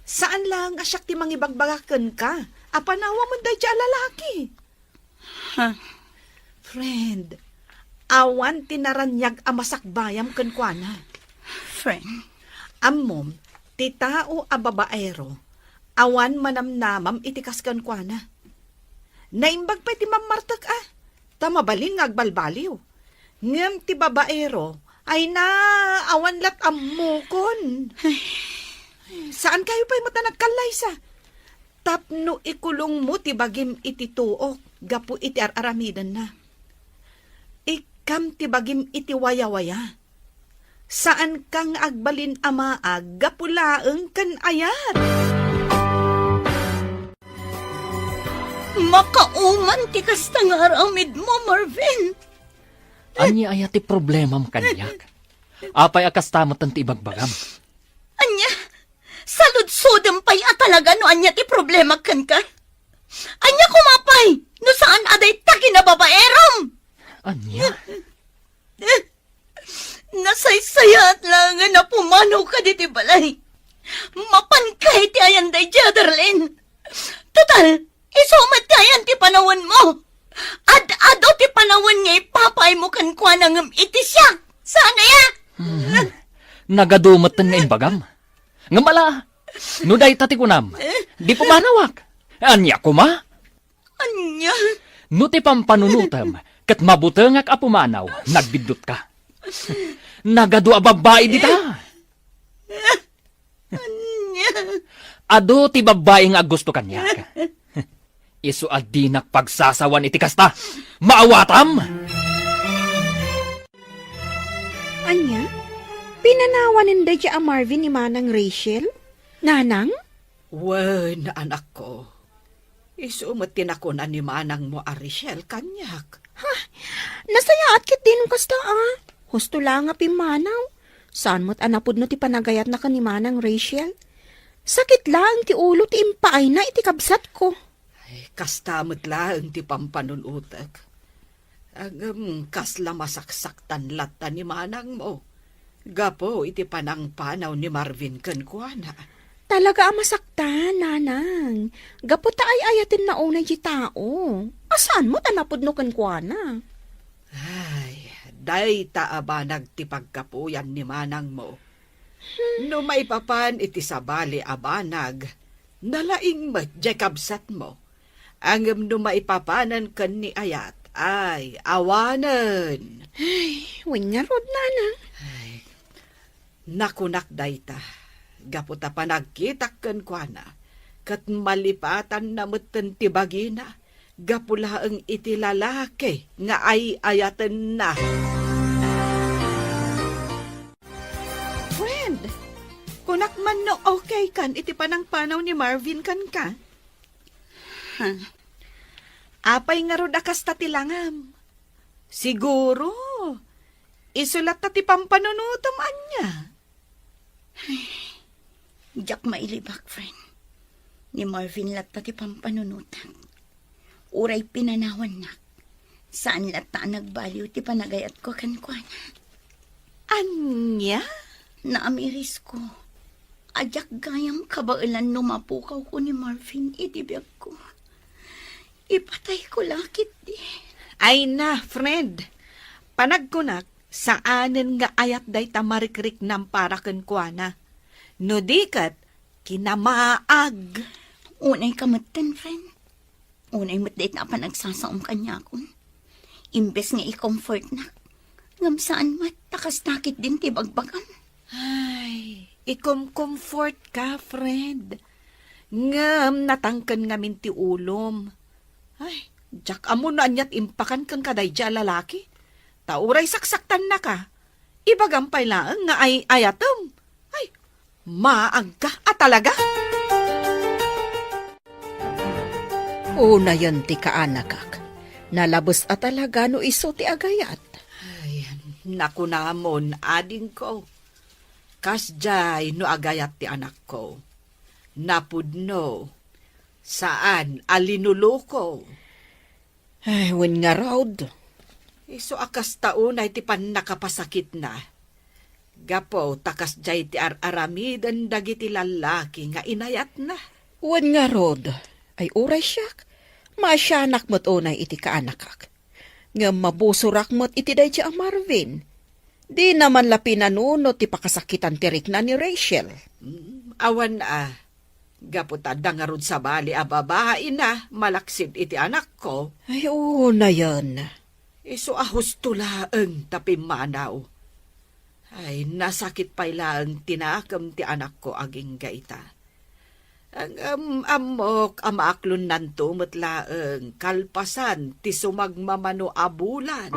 Saan laeng a siak ti mangibagbaga kenka a panawamen daydiay a lalaki. Ah. Friend, awan ti naraniag a masakbayam kenkuana. Friend. Ammom, ti tao a babaero, awan manamnamam iti kas kenkuana. Naimbag pay ti mammartek a, ta mabalin nga agbalbaliw. Ngem ti babaero, ay na, awan lat ammokon. Ay. Saan kayo pay met a nagkallaysa? Tapno ikulongmo ti bagim iti tuok gapu iti ar-aramidenna. Ikkam ti bagim iti wayawaya. Saanka nga agbalin a maag gapu laeng ken ayat. Makauman ti kasta nga aramidmo, Marvin. Ania aya ti problemam kaniak? Apay a kasta met ti ibagbagam? Ania? Saludsodem pay a talaga no ania ti problema kenka? Ania koma pay no saan a dayta kinababaeram? Ania? Nasaysayaat laengen a pumanaw ka ditoy balay. Mapanka iti ayan daydiay, Darlene. Total, isu met ti ayan ti panawenmo. Ad-adu ti panawen nga ipapaaymo kenkuana ngem iti siak. Saan aya? Mhm. Nagadu metten nga imbagam. Ngem ala, no dayta ti kunam, di pumanawak. Ania koma? Ania? No ti pampanunotem ket mabutengak a pumanaw, nagbiddutka. Nagadu a babbai dita. Ania? Adu ti babbai nga aggusto kaniak. Isu a dinak pagsasawan iti kasta. Maawatam! Ania? Pinanawanen daydiay a Marvin ni Manang Rachel? Nanang? Wen, anakko. Isu met ti nakuna ni manangmo a Rachel kaniak. Ha? Nasayaat ketdi no kasta a. Husto la nga pimmanaw. Saan met a napudno ti panagayatna ken ni Manang Rachel. Sakit laeng ti ulo ti impaayna iti kabsatko. Ay, kasta met laeng ti pampanunotek. Ngem kasla masaksaktan latta ni manangmo gapu iti panangpanaw ni Marvin kenkuana. Talaga a masaktan, nanang. Gapu ta ay-ayatenna unay ti tao. A saan met a napudno kenkuana? Ay, dayta a banag ti paggapuyan ni manangmo. No maipapan iti sabali a banag, nalaing met diay kabsatmo. Ngem no maipapanen ken ni ayat, ay, awanen. Ay, wen ngarud, nanang. Ay, nakunak dayta, gapu ta panagkitak kenkuana, ket malipatanna metten ti bagina, gapu laeng iti lalaki nga ay-ayatenna. Friend, kunak man no okay kan iti panangpanaw ni Marvin kenka? Ha? Apay ngarud a kasta ti langam? Siguro, isu latta ti pampanunotem ania? Ay, diak mailibak, friend. Ni Marvin latta ti pampanunotak. Uray pinanawannak, saan latta a nagbaliw ti panagayatko kenkuana. Ania? Naamirisko a diak gayam kabaelan no mapukawko ni Marvin iti biagko. Ipatayko la ketdi. Ay na, friend. Panagkunak, saanen nga ayat dayta marikriknam para kenkuana. No di ket, kinamaag. Unay ka metten, friend. Unay met dayta a panagsasaom kaniakon. Imbes nga i-comfortnak, ngem saan met, ta kasta ketdin ti bagbagam. Ay, ikom-comfort ka, friend. Ngem natangken ngamin ti ulom. Ay, diak ammo no aniat impakan kenka daydiay a lalaki. Ta uray saksaktannaka, ibagam pay laeng nga ay-ayatem. Ay, maagka a talaga. Unayen ti kaanakak. Nalabes a talaga no isu ti agayat. Ay, nakunamon, adingko. Kasdiay no agayat ti anakko. Napudno. Saan a linuluko. Ay, wen ngarud. Isu a kasta unay ti pannakapasakitna. Gapu ta kasdiay ti ar-aramiden dagiti lallaki nga inayatna. Wen ngarud, ay uray siak, Maasianak met unay iti kaanakak. Ngem mabusorak met iti daydi a Marvin. Dina man la pinanunot ti pakasakitan ti rikna ni Rachel. Mm, awan a. Gapu ta adda ngarud sabali a babaina malaksid iti anakko. Ay, unayen. Isu a husto laeng ta pimmanaw. Ay, nasakit pay laeng ti nakem ti anakko agingga ita. Ngem ammok a maaklonnanto met laeng kalpasan ti sumagmamano a bulan.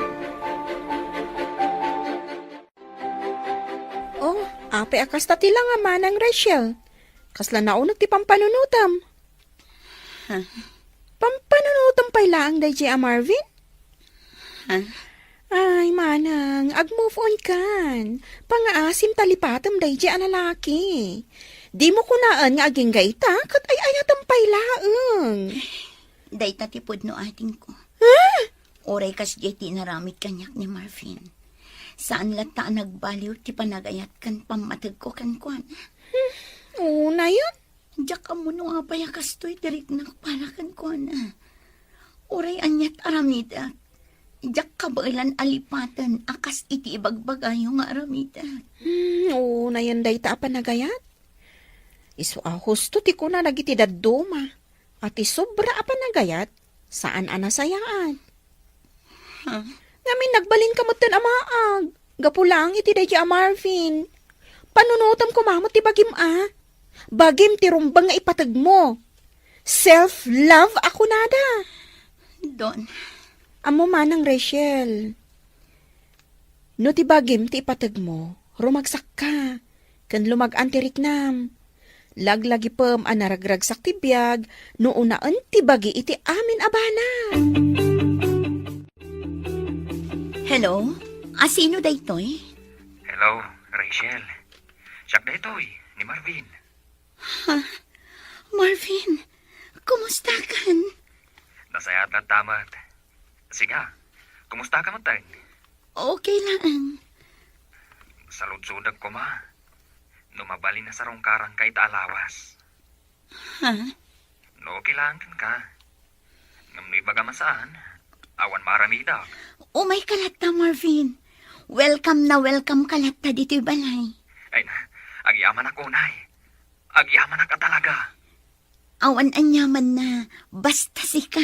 Oh, apay a kasta ti langa, Manang Rachel? Kasla naunot ti pampanunotam? Ha? Pampanunotam pay laeng daydi a Marvin? Ha? Ay, Manang, ag-move on kan. Pangaasim ta lipatem daydi a lalaki. Dimo kunaen nga agingga ita, ket ay-ayatem pay laeng. Dayta ti pudno, adingko. Ha? Uray kasdiay ti inaramid kaniak ni Marvin. Saan latta a nagbaliw ti panagayat ken pammategko kenkuana. Hmm, unayen. Diak ammo no apay a kastoy ti riknak para kenkuana. Uray aniat aramidek, diak kabaelan a lipaten a kas iti ibagbagayo nga aramidek. Hmm, unayen dayta a panagayat. Isu a husto ti kuna dagiti dadduma a ti sobra a panagayat, saan a nasayaan. Huh? Ngamin nagbalinka metten a maag, gapu laeng iti daydi a Marvin. Panunotem koma met ti bagim a. Bagim ti rumbeng nga ipategmo. Self-love a kunada. Don. Ammo manang Rachel. No ti bagim ti ipategmo, rumagsakka, ken lumag-an ti riknam. Laglagipem a naragragsak ti biag no unaen ti bagi iti amin a banag. Hello? Asino daytoy? Hello, Rachel. Siak daytoy, ni Marvin. Ha? Marvin, kumusta kan? Nasayaat latta met. Siga, kumusta ka met? Okay laeng. Saludsodek koma no mabalin a sarungkaranka ita a lawas. Ha? No okay laeng kenka. Ngem no ibagam a saan, awan maaramidak. Umayka latta, Marvin. Welcome na welcome ka latta ditoy balay. Ay na, agyamanak unay. Agyamanak a talaga. Awan aniamanna, basta sika.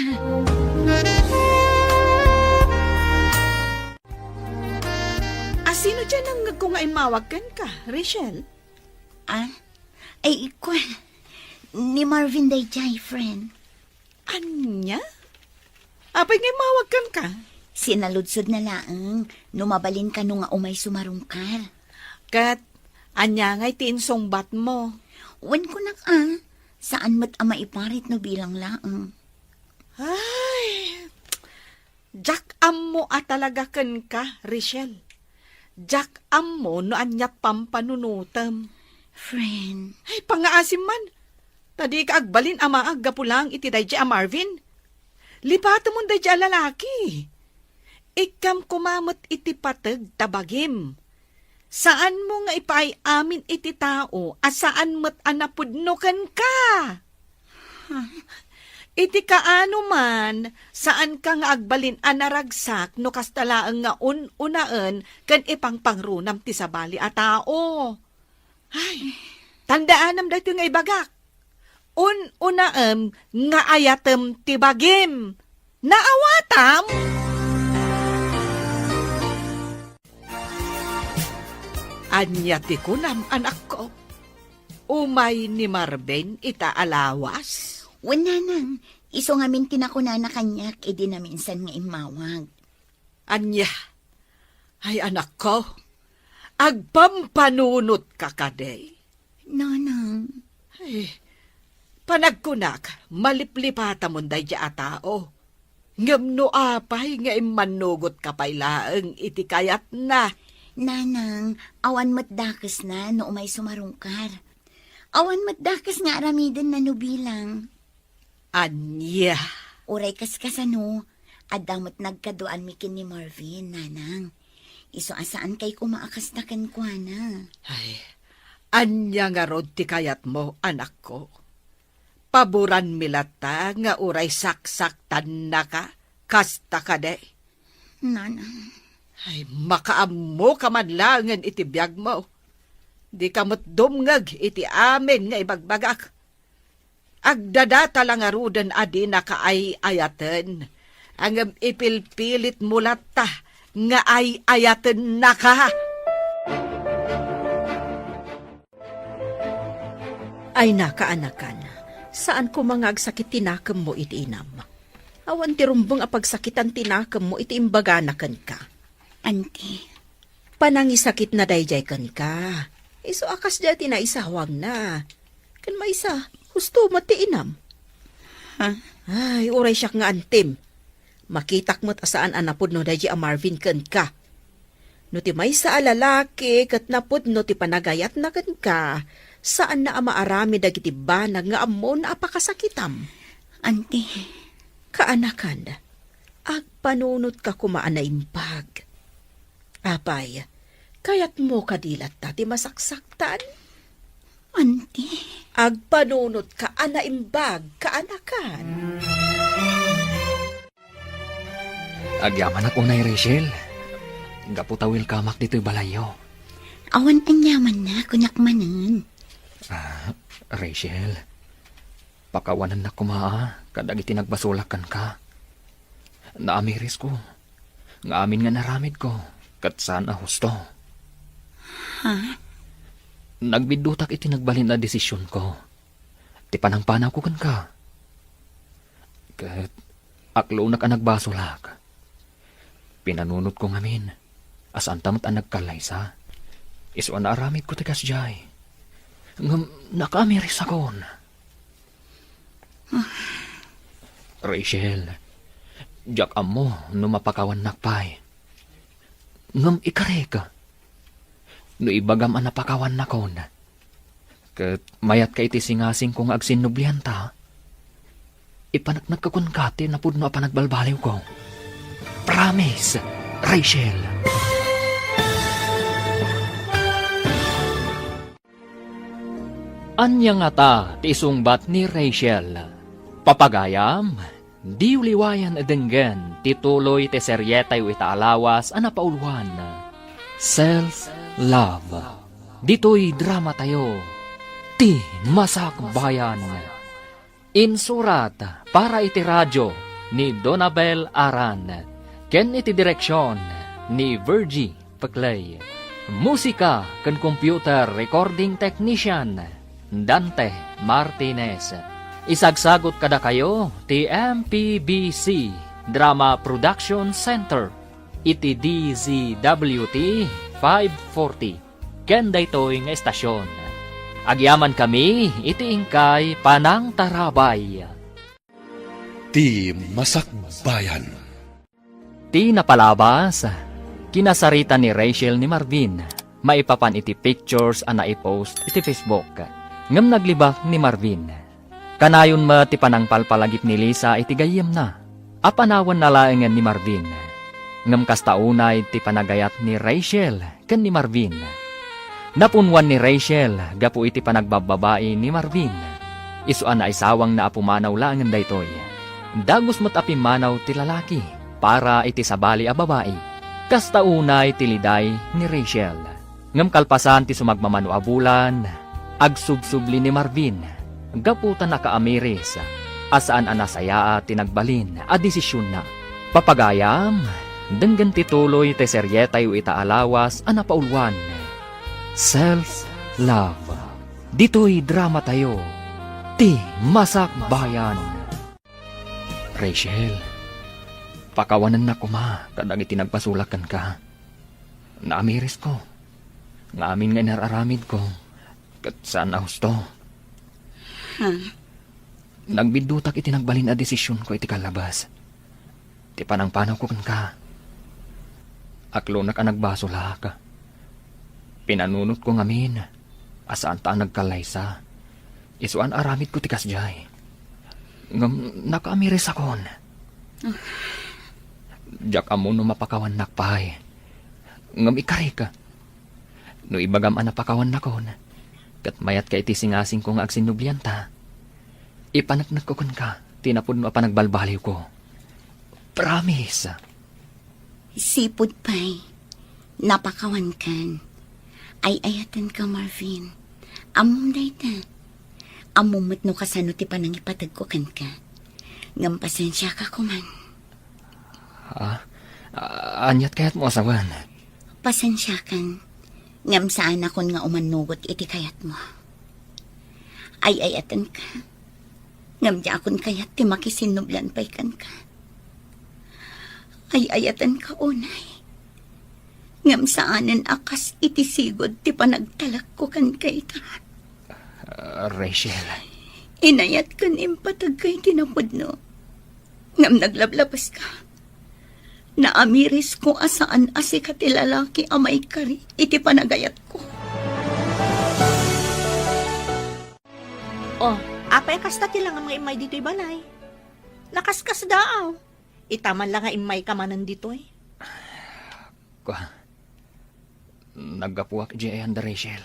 Asino diay nangngegko nga immawag kenka, Rachel? Ah? Ay, ikwa. Ni Marvin daydiay, friend. Ania? Apay nga immawag kenka? Sinaludsodna laeng no mabalin kano nga umay sumarungkar. Ket ania ngay ti insungbatmo? Wen kunak a, saan met a maiparit no bilang laeng. Ay, diak ammo a talaga kenka, Rachel. Diak ammo no ania pampanunotem. Friend. Ay, pangaasim man. Ta dika agbalin a maag gapu laeng iti daydiay a Marvin. Lipatemon daydiay a lalaki. Ikkam koma met iti pateg ta bagim. Saanmo nga ipaay amin iti tao a saan met a napudno kenka. Iti kaano man, saanka nga agbalin a naragsak no kasta laeng nga un-unaen ken ipangpangrunam ti sabali a tao. Ay, tandaanam daytoy nga ibagak. Un-unaem nga ayatem ti bagim. Naawatam? Ania ti kunam, anakko? Umay ni Marvin ita a lawas? Wen, nanang, isu ngamin ti nakunana kaniak idi naminsan nga immawag. Ania? Ay, anakko, agpampanunotka kadi? Nanang. Ay, panagkunak, maliplipatamon daydiay a tao. Ngem no apay nga immannugotka pay laeng iti kayatna? Nanang, awan met dakesna no umay sumarungkar. Awan met dakes nga aramidenna no bilang. Ania? Uray kaskasano, adda met nagkaduaanmi ken ni Marvin, nanang. Isu a saankay koma a kasta kenkuana. Ay, ania ngarud ti kayatmo, anakko? Aburanmi latta nga uray saksaktannaka, kasta kadi? Nanang. Ay, makaammoka man laengen iti biagmo. Dika met dumngeg iti amin nga ibagbagak. Agdadata la ngaruden a dinaka ay-ayaten, ngem ipilpilitmo latta nga ay-ayatennaka. Ay, nakaanakan, saan koma nga agsakit ti nakemmo iti inam. Awan ti rumbeng a pagsakitan ti nakemmo iti imbagana kenka. Anti. Panangisakitna daydiay kenka. Isu a kasdiay ti naisawangna. Ken maysa, husto met ti inam. Ha? Ay, uray siak nga antim. Makitak met a saan a napudno daydiay a Marvin kenka. No ti maysa a lalaki ket napudno ti panagayatna kenka, saanna a maaramid dagiti banag nga ammona a pakasakitam. Anti. Kaanakan, agpanunotka koma a naimbag. Apay, kayatmo kadi latta ti masaksaktan? Anti. Agpanunotka a naimbag, kaanakan. Agyamanak unay, Rachel. Gapu ta welcomeak ditoy balayyo. Awan aniamanna, kuniak manen. Ah, Rachel, pakawanennak koma a kadagiti nagbasolak kenka. Naamirisko nga amin nga inaramidko ket saan a husto. Ha? Nagbiddutak iti nagbalin a desisionko. Ti panangpanawko kenka. Ket aklonak a nagbasolak. Pinanunotko ngamin a saanta met a nagkallaysa. Isu a naaramidko ti kasdiay. Ngem nakaamirisakon. Rachel, diak ammo no mapakawannak pay. Ngem ikarik, no ibagam a napakawannakon, ket mayatka iti singasingko nga agsinnublianta, ipaneknekka kenka ti napudno a panagbalbaliwko. Promise, Rachel. Ania ngata ti isungbat ni Rachel? Papagayam, diyo liwayan a denggen ti tuloy ti serietayo ita a lawas a napauluan, Self Love. Ditoy dramatayo, Ti Masakbayan. Insurat para iti radio ni Donabel Aran ken iti direksion ni Virgie Peclay. Musika ken computer recording technician, Dante Martinez. Isagsagut kadakayo ti M P B C Drama Production Center iti D Z W T five forty ken daytoy nga estasion. Agyamankami iti inkay panangtarabay. Ti Masakbayan. Ti napalabas, kinasarita ni Rachel ni Marvin maipapan iti pictures a naipost iti Facebook. Ngem naglibak ni Marvin. Kanayon met ti panangpalpalagip ni Lisa iti gayyemna a panawanna laengen ni Marvin. Ngem kasta unay ti panagayat ni Rachel ken ni Marvin. Napunwan ni Rachel gapu iti panagbabbabai ni Marvin. Isu a naisawangna a pumanaw laengen daytoy. Dagus met a pimmanaw ti lalaki para iti sabali a babai. Kasta unay ti liday ni Rachel. Ngem kalpasan ti sumagmamano a bulan, agsubsubli ni Marvin gapu ta nakaamiris a saan a nasayaat ti nagbalin a desisionna. Papagayam, denggen ti tuloy ti serietayo ita a lawas a napauluan, Self Love. Ditoy dramatayo, Ti Masakbayan. Rachel, pakawanennak koma kadagiti nagbasolak kenka. Naamirisko nga amin nga inar-aramidko ket saan a husto. Ha? Nagbiddutak iti nagbalin a desisionko iti kallabas. Ti panangpanawko kenka. Aklonak a nagbasolak. Pinanunotko ngamin a saanta a nagkallaysa. Isu a naaramidko ti kasdiay. Ngem nakaamirisakon. Diak ammo no mapakawannak pay. Ngem ikarik, no ibagam a napakawannakon, ket mayatka iti singasingko nga agsinnublianta, Ipaneknekko kenka ti napudno a panagbalbaliwko. Promise. Sipud pay, napakawankan. Ay-ayatenka, Marvin. Ammom dayta. Ammom met no kasano ti panangipategko kenka. Ngem pasensiaka koman. Ah, ah, aniat kayatmo a sawen? Pasensiakan, ngem saanakon nga umannugot iti kayatmo. Ay-ayatenka, ngem diakon kayat ti makisinnublan pay kenka. Ay-ayatenka unay, ngem saanen a kas iti sigud ti panagtalekko kenka ita. Ah, Rachel. Inayat ken impategka iti napudno. Ngem naglablabaska. Naamirisko a saan a sika ti lalaki a maikari iti panagayatko. Oh, apay a kasta ti langam nga immay ditoy balay? Nakaskasdaaw. Ita man la nga immayka manen ditoy. Kua, naggapuak idiay ayan da Rachel.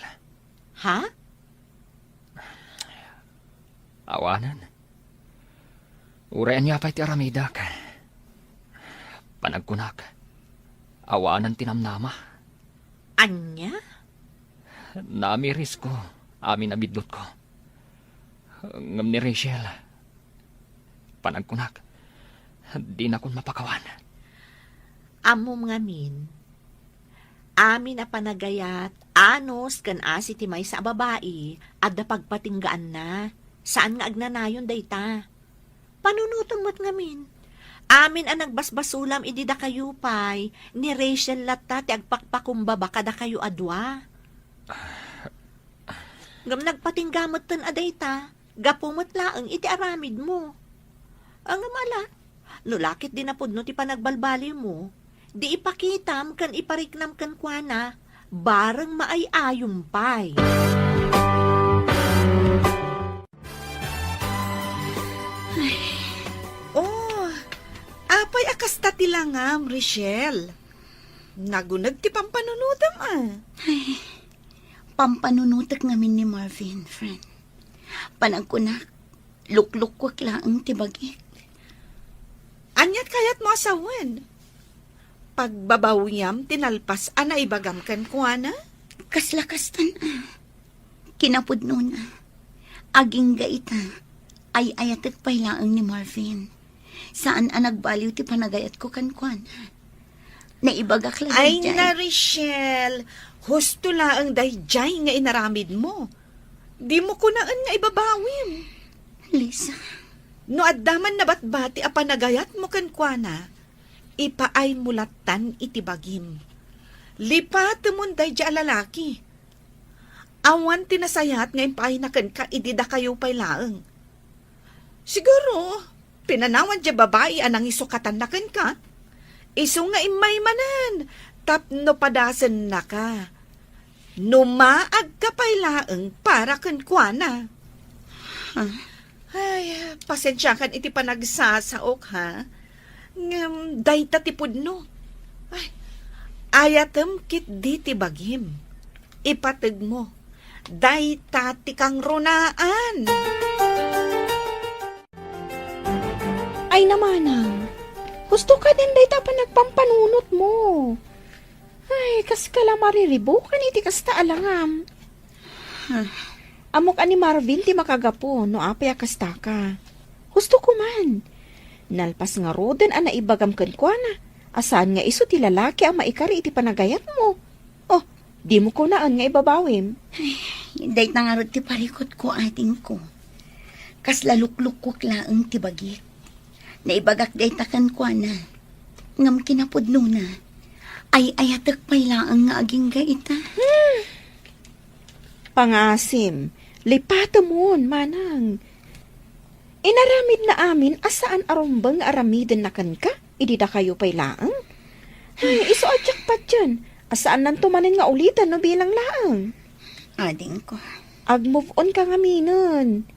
Ha? Awanen. Uray ania pay ti aramidek. Panagkunak, awanen ti namnama. Ania? Naamirisko amin a biddutko. Ngem ni Rachel, panagkunak, dinakon mapakawan. Ammom ngamin, amin a panagayat, anus ken asi ti maysa a babai, adda pagpatinggaanna. Saan nga agnanayon dayta. Panunotem met ngamin. Amin a nagbasbasulam idi dakayo pay, ni Rachel latta ti agpakpakumbaba kadakayo a dua. Ngem nagpatingga metten a dayta, gapu met laeng iti aramidmo. Ngem ala, no la ket di napudno ti panagbalbaliwmo, di ipakitam ken ipariknam kenkuana, bareng maay-ayom pay. Oh, apay a kasta ti langam, Rachel? Naguneg ti pampanunotem, a. Ay, pampanunotek ngamin ni Marvin, friend. Panagkunak, luklukkok laeng ti bagik. Aniat kayatmo a sawen? Pagbabawiam ti nalpas a naibagam kenkuana? Kasla kastan, a. Kinapudnona, agingga ita, ay-ayatek pay laeng ni Marvin. Saan a nagbaliw ti panagayatko kenkuana. Naibagak la daydiay. Ay na, Rachel, husto laeng daydiay nga inaramidmo. Dimo kunaen nga ibabawim. Lisa. No adda man nabatbati a panagayatmo kenkuana, ipaaymo lattan iti bagim. Lipatemon daydiay a lalaki. Awan ti nasayaat nga impaayna kenka idi dakayo pay laeng. Siguro, pinanawan diay babai a nangisukatanna kenka, isu nga immay manen tapno padasennaka. No maagka pay laeng para kenkuana. Ha? Ay, pasensiakan iti panagsasaok, ha? Ngem dayta ti pudno. Ay, ayatem ketdi ti bagim. Ipategmo. Dayta ti kangrunaan. Ay, namanang. Husto kadin dayta a panagpampanunotmo. Ay, kaska la mariribukan iti kasta a langam. Ammok a ni Marvin ti makagapu no apay a kastaka. Husto koman. Nalpas ngaruden a naibagam kenkuana a saan nga isu ti lalaki a maikari iti panagayatmo. Oh, dimo kunaen nga ibabawim. Ay, dayta ngarud ti parikutko, adingko. Kasla luklukkok laeng ti bagik. Naibagak dayta kenkuana. Ngem kinapudnona, ay-ayatek pay laeng nga agingga ita. Hmm. Pangasim, lipatemon, manang. Inaramidna amin a saan a rumbeng nga aramidenna kenka, idi dakayo pay laeng. Ay, isu a diak patien, a saannanto manen nga uliten no bilang laeng. Adingko. Ag-move on ka ngaminen.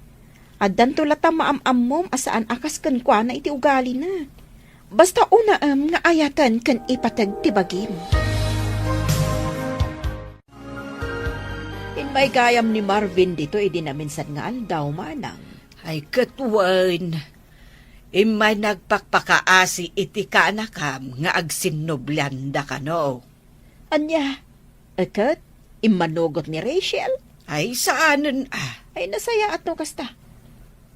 Addanto latta maam-ammom a saan a kas kenkuana iti ugalina. Basta unaem nga ayaten ken ipateg ti bagim. Immay gayam ni Marvin ditoy idi naminsan nga aldaw, manang. Ay ket wen, immay nagpakpakaasi iti kaanakam nga agsinnublianda kano. Ania? Ket immanugot ni Rachel? Ay, saanen a. Ay, nasayaat no kasta.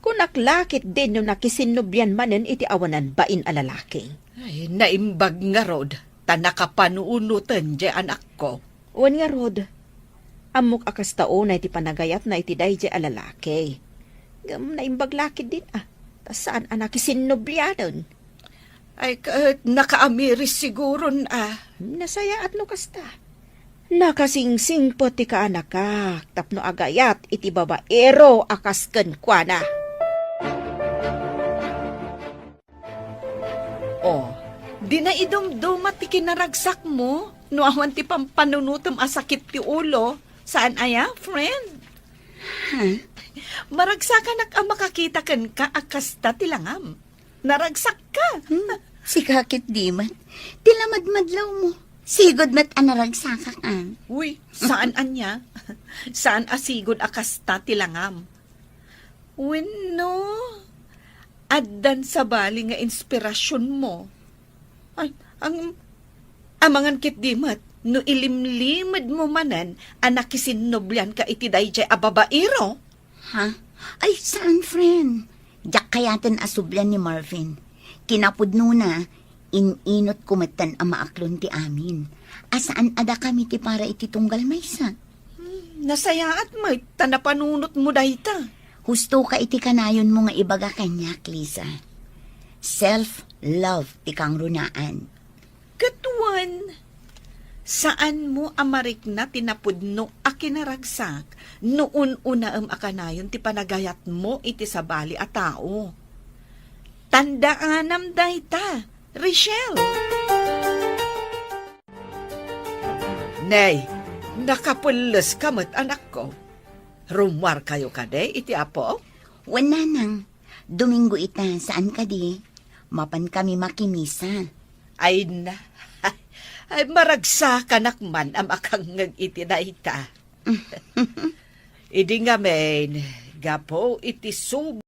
Kunak la ketdin no nakisinnublian manen iti awanan bain a lalaki. Ay, naimbag ngarud, ta nakapanunoten diay anakko. Wen ngarud, ammok a kasta unay ti panagayatna iti daydiay a lalaki. Ngem naimbag la ketdin a, ta saan a nakisinnublianen. Ay, ket nakaamiris siguron a. Nasayaat no kasta. Nakasingsingpet ti kaanakak tapno agayat iti babaero a kas kenkuana. Oh, di na idumduma ti kinaragsakmo no awan ti pampanunotem a sakit ti ulo. Saan aya, friend? Ha? Maragsakanak a makakita kenka a kasta ti langam. Naragsakka. Hmm, sika ketdi met. Ti lamadmadlawmo. Sigud met a naragsakak, ah. Uy, saan ania? Saan a sigud a kasta ti langam? Wenno, addan sabali nga inspirasionmo? Ay, ang, amangan ketdi met, no ilimlimedmo manen a nakisinnublianka iti daydiay a babaero? Ha? Ay, saan, friend. Diak kayaten a sublian ni Marvin. Kinapudnona, in-inotko metten a maaklon ti amin. A saan a dakami ti para iti tunggal maysa. Hmm, nasayaat met, ta napanunotmo dayta. Hustoka iti kanayonmo nga ibaga kaniak, Lisa. Self-love ti kangrunaan. Ket wen, saanmo a marikna ti napudno a kinaragsak no un-unaem a kanayon ti panagayatmo iti sabali a tao. Tandaanam dayta, Rachel. Nay, nakapelleska met, anakko. Rummuarkayo kadi iti Apo? Wen, nanang. Domingo ita, saan kadi? Mapankami makimisa. Ay na. Ay, maragsakanak man a makangngeg iti dayta. Idi ngamin, gapu iti sub-